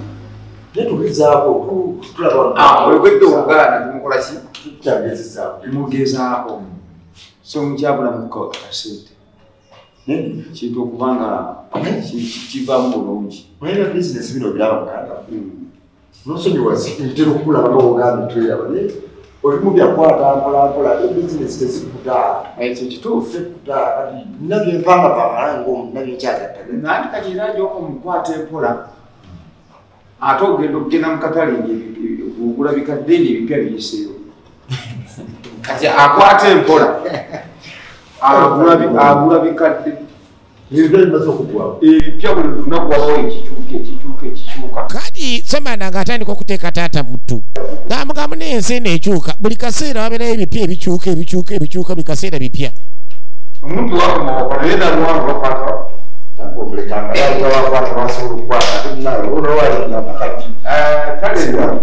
Oyogedde Oluganda tumukola ki? Mugezaako. So mukyabulamu akasente. Kintu okuba nga kivaamu bulungi. Naye bizinesi bino biraba muganda. Nosonyiwa ntera okulaba nga bw'ogambye tweraba naye olimu byakwata mpola mpola ate bizinesi tezikuta. Ekyo kituufu. Tezikuta kati nina bye mpangapanga ng'omu nina bye nkyagattagana. Nanti kati era gy'okoma okukwata empola ate ogenda okugenda mu katale ng'ogula bikadde ng'ebipya biyiseewo. Kati akwata empola agula bikadde. Ebipya bimaze okuggwawo. Ebipya buli lunaku wabawo ekikyuka ekikyuka ekikyuka. Kati Ssemanda ng'atandika okuteeka taata muttu. Ng'amugamba n'ensi eno ekyuka buli kaseera wabeerayo ebipya ebikyuka ebikyuka ebikyuka buli kaseera bipya. Omuntu wakoma wakola naye naluwanvu bakwata.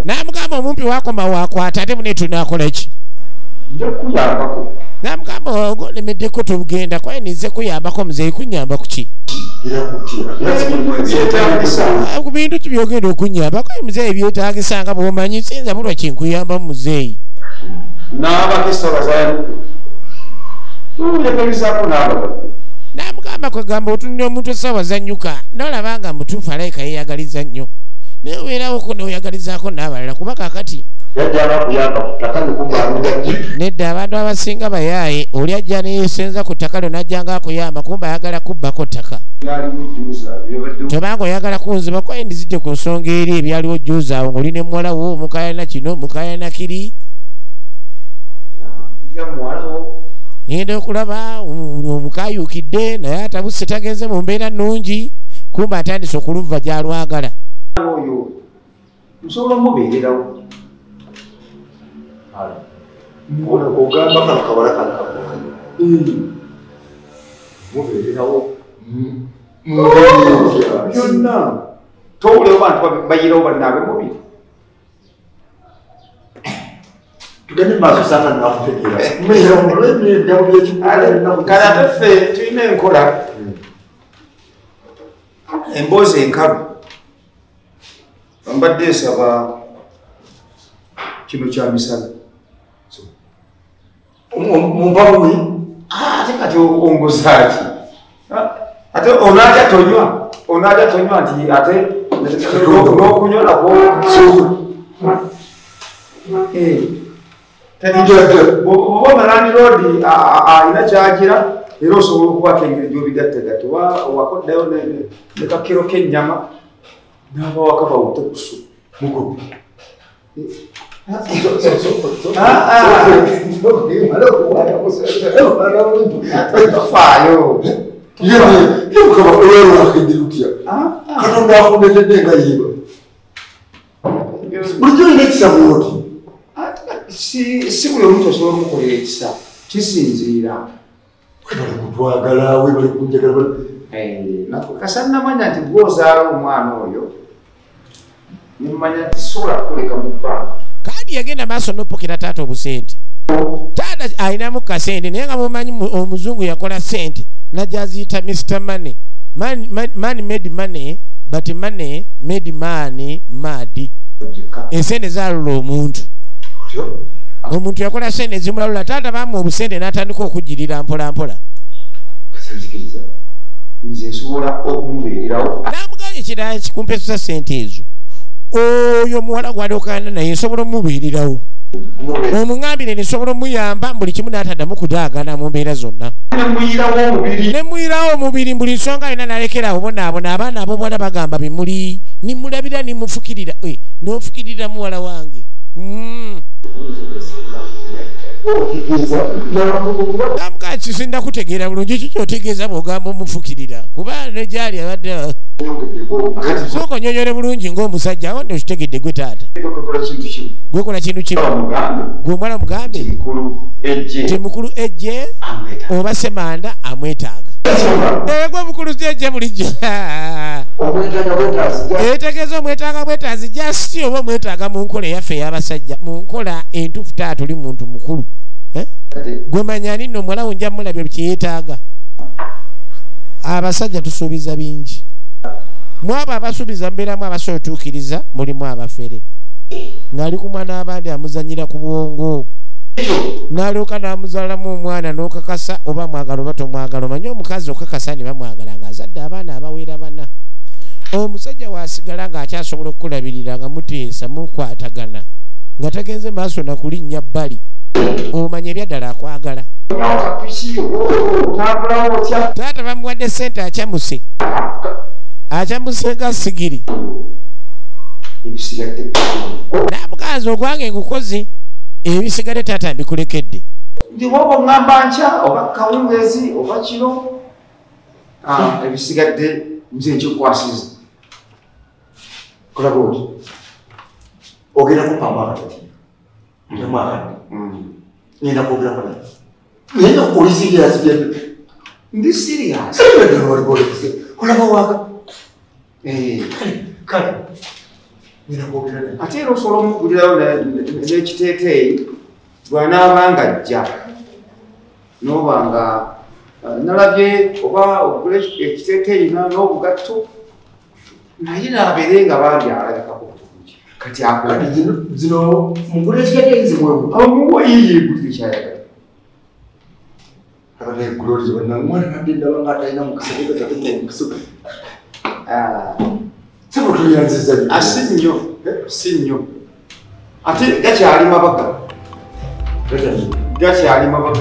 Namugamba omumpi wakoma wakwata ate mune tunakola ki? Namugamba olemeddeko tugenda kwaye nize kuyambako muzeeyi kunyamba ku ki? Ku bintu ki byogenda okunyambako muzeeyi byetaagisa nga bw'omanyi siyinza bulwa kinkuyamba muzeeyi. Namugamba kwegamba otunira omuntu essaawa zannyuka n'olaba nga mutuufu alayika yeeyagaliza nnyo naye obeerawoko n'oyagalizaako n'abalala kuba kaakati nedda abantu abasinga bayaaye oli ajja neyesenza ku ttaka lyo n'ajja ng'akuyamba kumba ayagala kubbako ttaka tobanga oyagala kunziba kwaye ndizidde ku nsonga eri ebyaliwo jjuza awo ng'oli ne muwala wo mukayana kino mukayana kiri ngenda okulaba omukayukidde naye atabuse tagenze mu mbeera nnungi kumba atandise okuluva gy'alwagala. Oyo nsobola mubeererawo. Ogamba kano kawala kano kakola. Mubeererawo. Byonna towulirawo bantu bayirawo bannaabwe mubiri. Tugende maaso sanga nakutegeera. Kale ate ffe tulina enkola emboozi enkalu mbadde nsaba kino kya misana. Mumpa buwi? Ate kati ongoza ki? Ate onaatya tonywa onaatya tonywa nti ate n'okunywa nakwo. Bw'oba landiroodi alina kyagira era osobola okubaako engeri gy'obigattagatta oba wakoddayo ne kakiro k'ennyama n'abawaka bawute kusu. Mugo. Tofaayo. Katonda akuletedde nga yiba. Bulijjo olina ekisa bw'oti. Si buli omuntu osobola omukolera ekisa kisinziira. Webale kutwagala, webale kunjagala. Kasa nnamanya nti gw'ozaala omwana oyo nemmanya nti sobola kukuleka mu bbanga. Kaadi yagenda maaso n'opokera taata obusente. Taata alinamu kasente naye nga mumanyi omuzungu yakola sente najja aziyita Mr. Money. Man made money but money made man mad. Esente zaalula omuntu. Omuntu yakola sente zimulalula taata bamuwa obusente n'atandika okugirira mpola mpola. Nze nsobola okumubeererawo. Namugambye ekirala kikumpesa sente ezo. Oyo muwala gw'alyokaana naye nsobola omubeererawo. Omuŋambire nsobola omuyamba buli kimu n'ataddamu kudaagana mu mbeera zonna. Ne muyirawo omubiri buli nsonga yonna n'alekera obonaabona abaana ab'obuwala bagamba bimuli nimulabira nimufukirira n'ofukirira muwala wange. Namugaa kisinda kutegeera bulungi ki kyotegeeza bw'ogamba omufukirira kuba ne gyali abadde sooka onyonyole bulungi ng'omusajja awo nno okitegedde gwe taata gwekola kintu kimu gwe omwana mugambe nti mukulu ejje oba Ssemanda amwetaaga. Gwe mukulu ejje bulijjo etegeeza omwetaaga bwetaazi just oba omwetaaga mu nkola eyaffe ey'abasajja mu nkola entuufu taata oli muntu mukulu. Gwe manya ani nno omuwala wo nja mulabye kye yeetaaga. Abasajja tusuubiza bingi. Mu abo abasuubiza mubeeramu abasobola otuukiriza mulimu abafere. Ng'ali ku mwana abandi amuzannyira ku bwongo. N'alyoka n'amuzaalamu omwana n'okakasa oba mwagala oba tomwagala omanyi omukazi okakasa ne bamwagala ng'azadde abaana abawera bana. Omusajja waasigala ng'akyasobola okukulabirira nga muteesa mukwatagana nga tagenze maaso na kulinnya bbali omanya ebyaddala akwagala. Taata bamuwadde ssente akyamuse akyamuse nga sigiri. Namuganza ogwange ngukoze ebisigadde taata mbikulekedde. Ndi woba oŋŋamba nkya oba kawungeezi oba kiro ebisigadde nze nkikwasiza. Kola bw'oti ogenda kumpamu akatati nemu akadde ngenda kwogerako naye naye oli serious bya Ndi serious. Olaba waka Kale nina kwogera naye. Ate era osobola omugulirawo n'ekiteeteeyi bw'anaaba nga ajja n'oba nga nalabye oba ogula ekiteeteeyi n'obugatto naye naabeere nga bambi alabikako bulungi. Kati akola zino mugule ekiteeteeyi zimuweewo. Omuwe yeegulire ky'ayagala. Abane Glory bannange mwana nadde ndaba nga atalina mukisa tate mukisa. Sebo tuyanziza nnyo. Si nnyo, si nnyo. Ate gakyali mabaga. Gakyali mabaga.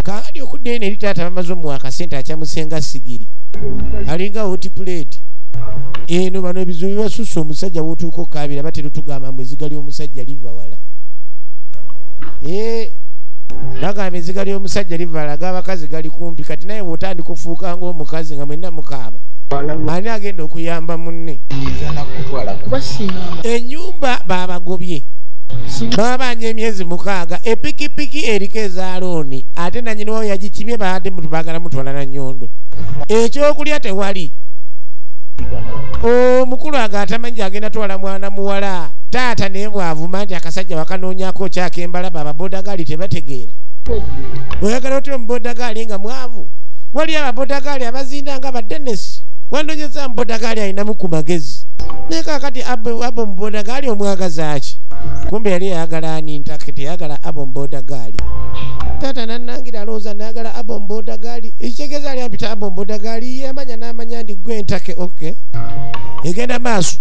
Kaakati okudda eno eri taata bamaze omuwa akasente akyamusenga sigiri. Alinga hot plate. Eno bano ebizibu bibasusse omusajja w'otuuka okaabira batera otugamba mbu ezziga ly'omusajja liva wala. Bagamba ezziga ly'omusajja liva wala ag'abakazi gali kumpi kati naye bw'otandika ofuuka ng'omukazi nga mwenna mukaaba. Ani agenda okuyamba munne? Ennyumba baabagobye. Babanja emyezi 6 epikipiki eriko eza looni ate nannyini waayo yagikimye baadde baagala mutwala na nnyondo. Ekyokulya tewali. Omukulu agatamanyi agenda twala mwana muwala. Taata naye bw'avuma nti akasajja bakanoonyako kyakembalaba ababodagaali tebategeera. Oyagala otya omubodagaali nga mwavu? Waliyo ababodagaali abazinda nga badenesi. Wandonyeza mubodagaali alinamu ku magezi. Naye kaakati abo mubodagaali omwagaza ki? Kumbe yali ayagala ani ntake teyagala abo mubodagaali. Taata nannangira alowooza nayagala abo mubodagaali. Ekitegeeza ali ampita abo mubodagaali ye amanya n'amanya ndi gwe ntake okay. Egenda maaso.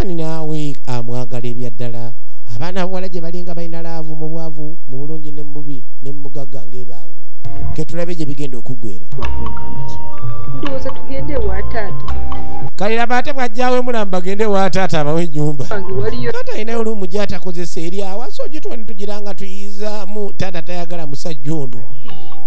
Ani naawe amwagala ebyaddala. Abaana abawala gye balinga balina laavu mu bwavu, mu bulungi ne mu bubi ne mu bugagga ng'ebaawo. Ketulabe gye bigenda okuggwera. Ndowooza tugende ewa taata. Kale laba ate bw'ajjawo emulamba agende ewa taata abawe ennyumba. Taata alinayo olumu gy'atakozesa eri awasa ogitwa ne tugira nga tuyizaamu. Taata tayagala musajja ono.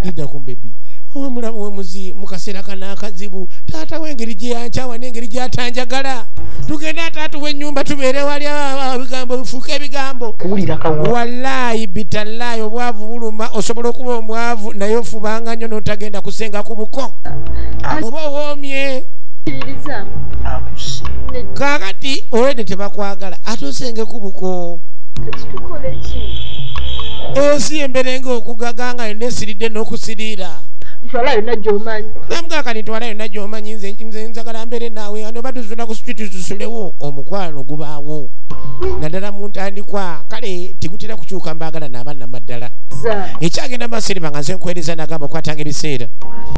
Lidda ku mbebi. Owe mulamu we muzi mu kaseera kano akazibu. Taata we engeri gye yankyawa n'engeri gy'atanjagala. Tugende ate atuwe ennyumba tubeere wali ebigambo bifuuke ebigambo. Wallaayi bitallaayi obwavu buluma osobola okuba omwavu naye ofubanga nnyo n'otagenda kusenga ku buko. Oba owoomye. Kaakati olwedde tebakwagala ate osenge ku buko. Ensi embeera ng'okugaga nga yonna esiridde n'okusiriira. Ntwala yonna gy'omanyi. Namugaa kati ntwala yonna gy'omanyi nze njagala mbeere naawe ano oba tusula ku street tusulewo omukwano gubaawo. Naddala mu ntandikwa kale tegutera kukyuka mbaagala n'abaana maddala. Ekyagenda maaso eriba nga nze nkuweereza n'agamba okwatanga ebiseera.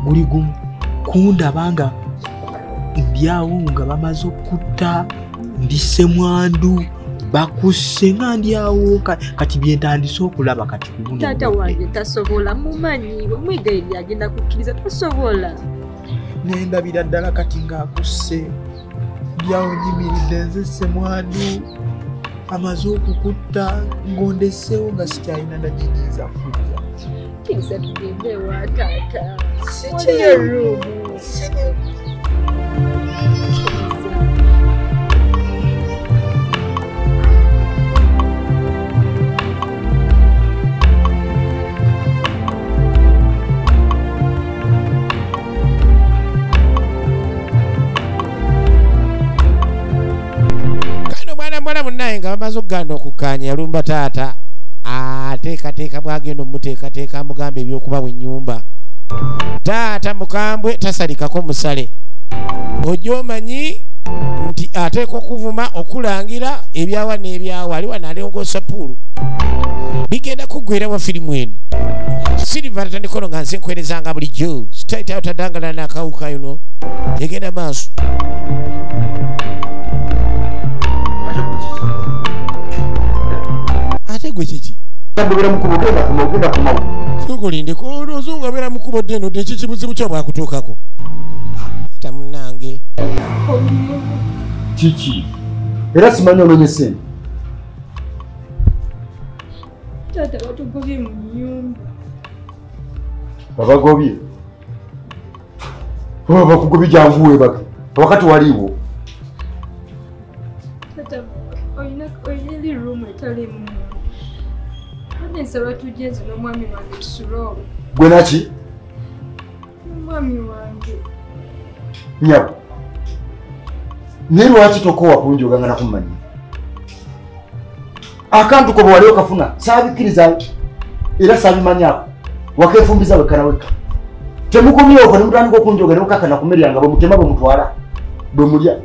Guli gumu kundaba nga ndyawo nga bamaze okutta ndi ssemwandu bakusse nga ndyawo kati bye ntandise okulaba kati ku buno. Taata wange tasobola mumanyi omwegayirira agenda kukkiriza tasobola. Nendabira ddala kati ng'akusse ndyawo nyimiridde nze ssemwandu amaze okukutta ng'ondeseewo nga sikyalina naginyinza kujja. Kkiriza tugende ewa taata. Sikiyo ruumu. Nga bamaze okuganda okukkaanya yalumba taata ateekateeka bw'agenda omuteekateeka amugamba ebyokubawa ennyumba. Taata mukambwe tasalikako musale. Ojja omanyi nti ateeka okuvuma okulangira ebyawa n'ebyawa ali wano alongoosa puulu. Bigenda kuggwera wa firimu eno. Silver atandika ono nga nze nkuweerezanga bulijjo. Sitaitayo tadangala n'akawuka yuno. Egenda maaso. Ate gwe kiki? Sooka olozungu abeera mukubo dde eno dde ki kibuzibu kyo bwakutuukako? Ata munnange. Kiki? Era simanyi ononye ssente. Taata batugobye mu nnyumba. Babagobye? Oba bakugobye jangu weebake. Wakati waliwo. Tata oyina oyina room etalimu. Ate nsaba tujje n'omwami wange tusule. Gwe naki? Omwami wange. Nyabo. Naye lwaki tokoowa kunjoganga na kummanyi? Akantu ko bwali okafuna saabikiriza era saabimanyako wakefumbiza wekka na wekka. Temukomye okwo ne mutandika okunjoga ne mukakana ku mmere yange bwe mutema bwe mutwala bwe mulya.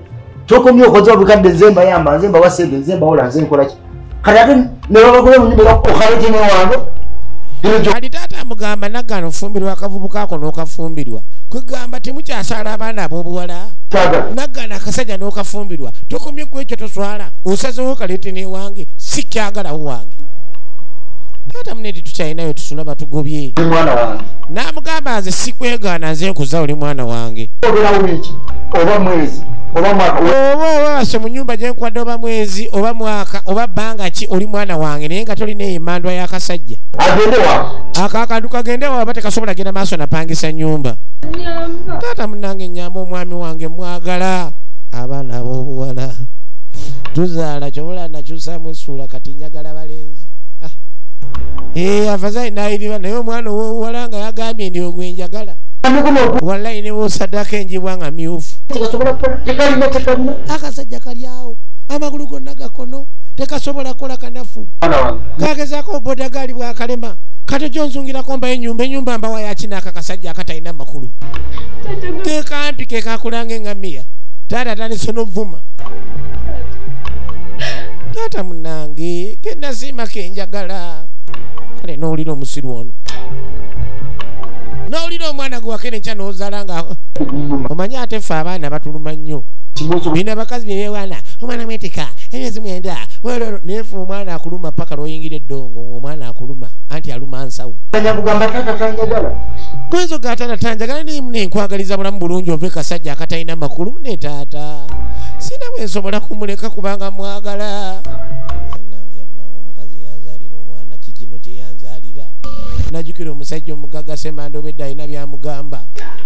Tokomye okoza bukadde nze mbayamba nze mbawa ssente nze mbawola nze nkola ki? Kati ate ne babagula mu nnyumba okaleete ne wange. Kati taata amugamba naggaana ofumbirwa akavubuka ako n'okafumbirwa. Kwegamba temukyasaala abaana ab'obuwala. Naggaana akasajja n'okafumbirwa. Tokomye ku ekyo toswala. Osazeewo kaleete n'ewange. Sikyagalawo wange. Taata munne tukyalinayo tusula batugobye. Mwana wange. N'amugamba nze sikwegaana nze nkuza oli mwana wange. Obeerawo wiiki oba mwezi oba mwaka. Oba owase mu nnyumba gye nkuwadde oba mwezi oba mwaka oba bbanga ki oli mwana wange naye nga tolina emmandwa y'akasajja. Agende wa? Ako akantu kagende wa tekasobola genda maaso napangisa nnyumba. Taata munnange nnyamba omwami wange mwagala. Abaana ab'obuwala tuzaala kyobula nakyusaamu essuula kati njagala balenzi. Afadhali naayiriba naye omwana ow'obuwala nga yagambye ndi ogwe njagala. Wallahi ne bw'osaddako enjibwa nga myufu. Akasajja kali awo amagulu gonna gakono tekasobola kukola kanafu. Kagezaako obodagaali bwakalema kati gy'onzungirako mbayo ennyumba ennyumba mbawa yakina aka kasajja akatalina makulu. Kekampi ke kakulanga engamiya. Taata atandise n'ovuma. Taata munnange kenasiima kenjagala. Kale n'owulira omusiru ono. N'owulira omwana gwe wakene enkya n'ozaala nga omanyi ate ffe abaana batuluma nnyo. Bino abakazi bye beewaana omwana mwetika emyezi 9 welolo naye ffe omwana akuluma paka lw'oyingira eddongo omwana akuluma anti aluma nsawo. Gwenzo ga taata tanjagala naye munne nkwagaliza bulamu bulungi ove kasajja akatalina makulu ne taata. Sina bwe nsobola kumuleka kubanga mwagala. Omukazi yanzaalira omwana ki kino kye yanzaalira. Najjukira omusajja omugagga Ssemanda obwedda alina by'amugamba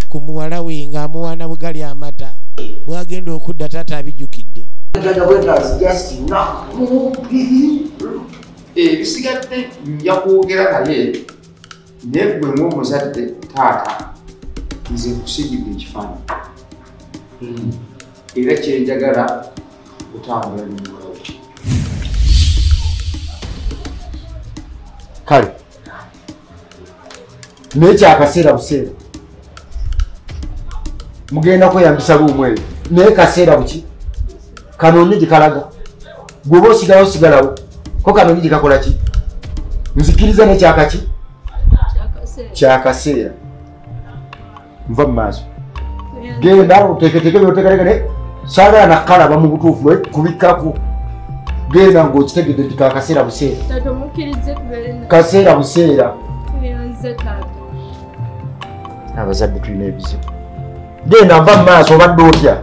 ku muwala we ng'amuwaana bwe gali amata. Bw'agenda okudda taata abijjukidde. Ebisigadde nja kwogera naye naye ggwe ng'omuzadde taata nze nkusiigidde ekifaananyi era kye njagala kutambula ne muwala wo. Kale naye kyakaseera buseera mugenda kweyambisa luumu eyo naye kaseera buki kanoonye gye kalaga gwe oba osigalawo sigalawo ko kanoonye gye kakola ki nzikiriza ne kyakaki kyakaseera nva mu maaso genda oteeketeeke byoteekateeka naye saagala nakalaba mu butuufu kubikkako genda ng'okitegedde nti kakaseera buseera kaseera buseera. Abazadde tulina ebizibu. Genda nva mu maaso obadde otya?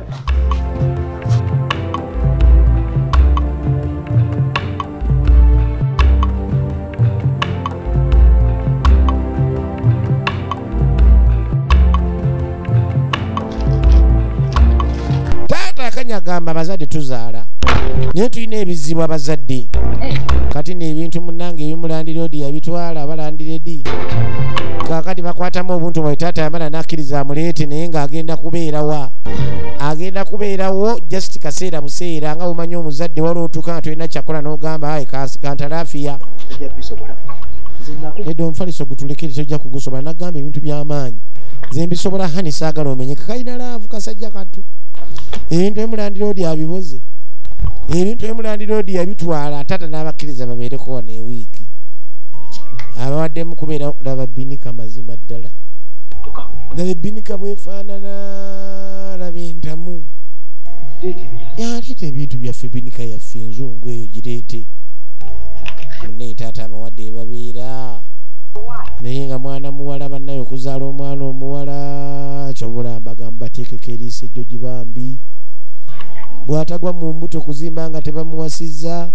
Taata akanya agamba abazadde tuzaala naye tulina ebizibu abazadde. Kati n'ebintu munnange ebimulandirodi yabitwala abalandiredi kaakati bakwatamu obuntu bwe taata yamala n'akkiriza amuleete naye ng'agenda kubeerawa agenda kubeerawo just kaseera buseera nga bw'omanyi omuzadde waliwo otuuka nga tolina kyakola n'ogamba ayi kantalaafiya edda omufaliso gutulekere tojja kugusobola n'agamba ebintu by'amaanyi nze mbisobola hani saagala omenyeka kalina laavu kasajja katu ebintu emulandirodi abiboze ebintu emulandirodi yabitwala taata n'abakkiriza babeereko wano ewiiki abawaddemu kubeera laba binika mazima ddala laba ebinika bwefaanana laba entamu yaleeta ebintu byaffe binika yaffe enzungu eyo gireete munnaye taata abawadde ebabeera naye nga mwana muwala bannaye okuzaala omwana omuwala kyobula mbagamba bateekeko eriiso ejjo gibambi bw'atagwa mu mbuto kuzimba nga tebamuwasizza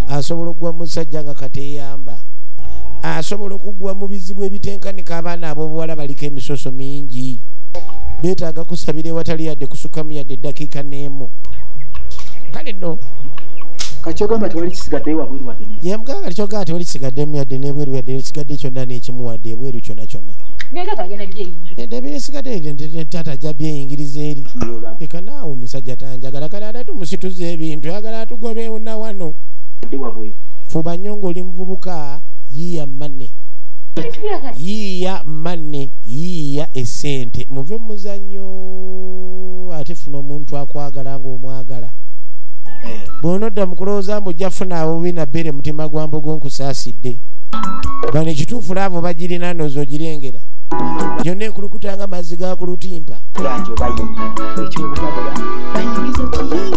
asobola okugwa musajja nga kateeyamba asobola okugwa mu bizibu ebitenkanika abaana ab'obuwala baliko emisoso mingi. Beetaaga kusabira ewatali yadde kusukkamu yadde eddakiika n'emu. Kale nno kakyogamba tewali kisigaddeyo wabweru wadde yamugamba kakyogamba tewali kisigaddemu yadde n'ebweru yadde ekisigadde kyonna n'ekimu wadde ebweru kyonna kyonna. Ebisigadde taata ajja byeyingiriza eri. Leka naawe omusajja tanjagala kale ate tumusituza ebintu ayagala atugobe na wano. Fuba nnyo ng'oli muvubuka yiiya manne. Yiiya manne, yiiya essente. Muve mu muzannyo ate funa omuntu akwagala ng'omwagala. Bw'onodda mu kulowooza mbu ojja funa abo na bbere mutima gwa mbogo nkusaasidde. Bano ekituufu laavu bagirina ndowooza ogirengera. Yonna ekulukuta nga mazzi ga ku lutimpa.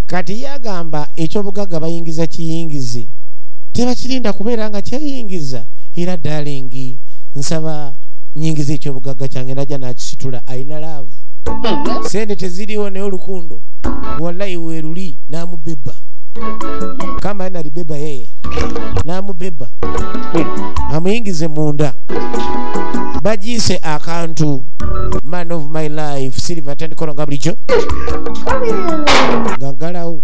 Kati yagamba ekyobugagga bayingiza kiyingize. Tebakirinda kubeera nga kyeyingiza. Era darling nsaba nyingiza ekyobugagga kyange najja n'akisitula alina laavu. Sente teziriwo naye olukundo wallahi weruli n'amubeba. Kama analibeba yeye n'amubeba amuyingize munda. Bagiise akantu man of my life Silver tandikola nga bulijjo gagalawo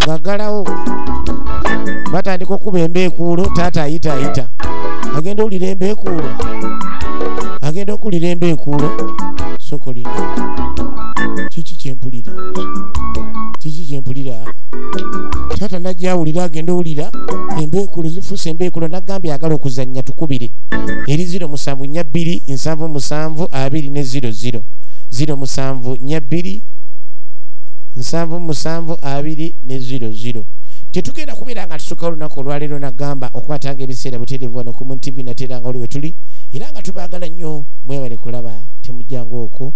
gagalawo batandika okuba embeekuulo. Taata ayita ayita agenda owulira embeekuulo agenda okuwulira embeekuulo. Sokolinda kiki kyempulira kiki kyempulira. Taata najja awulira agenda owulira embeekuulo zifuuse embeekuulo. Nagambye agala okuzannya tukubire eri 0742 77 2 00 0742 77 2 00. Tetugenda kubeera nga tusukka olunaku olwaleero. Nagamba okwatanga ebiseera butereevu wano ku Moon TV nateera nga oli we tuli era nga tubaagala nnyo. Mwebale kulaba temujjanga okwo.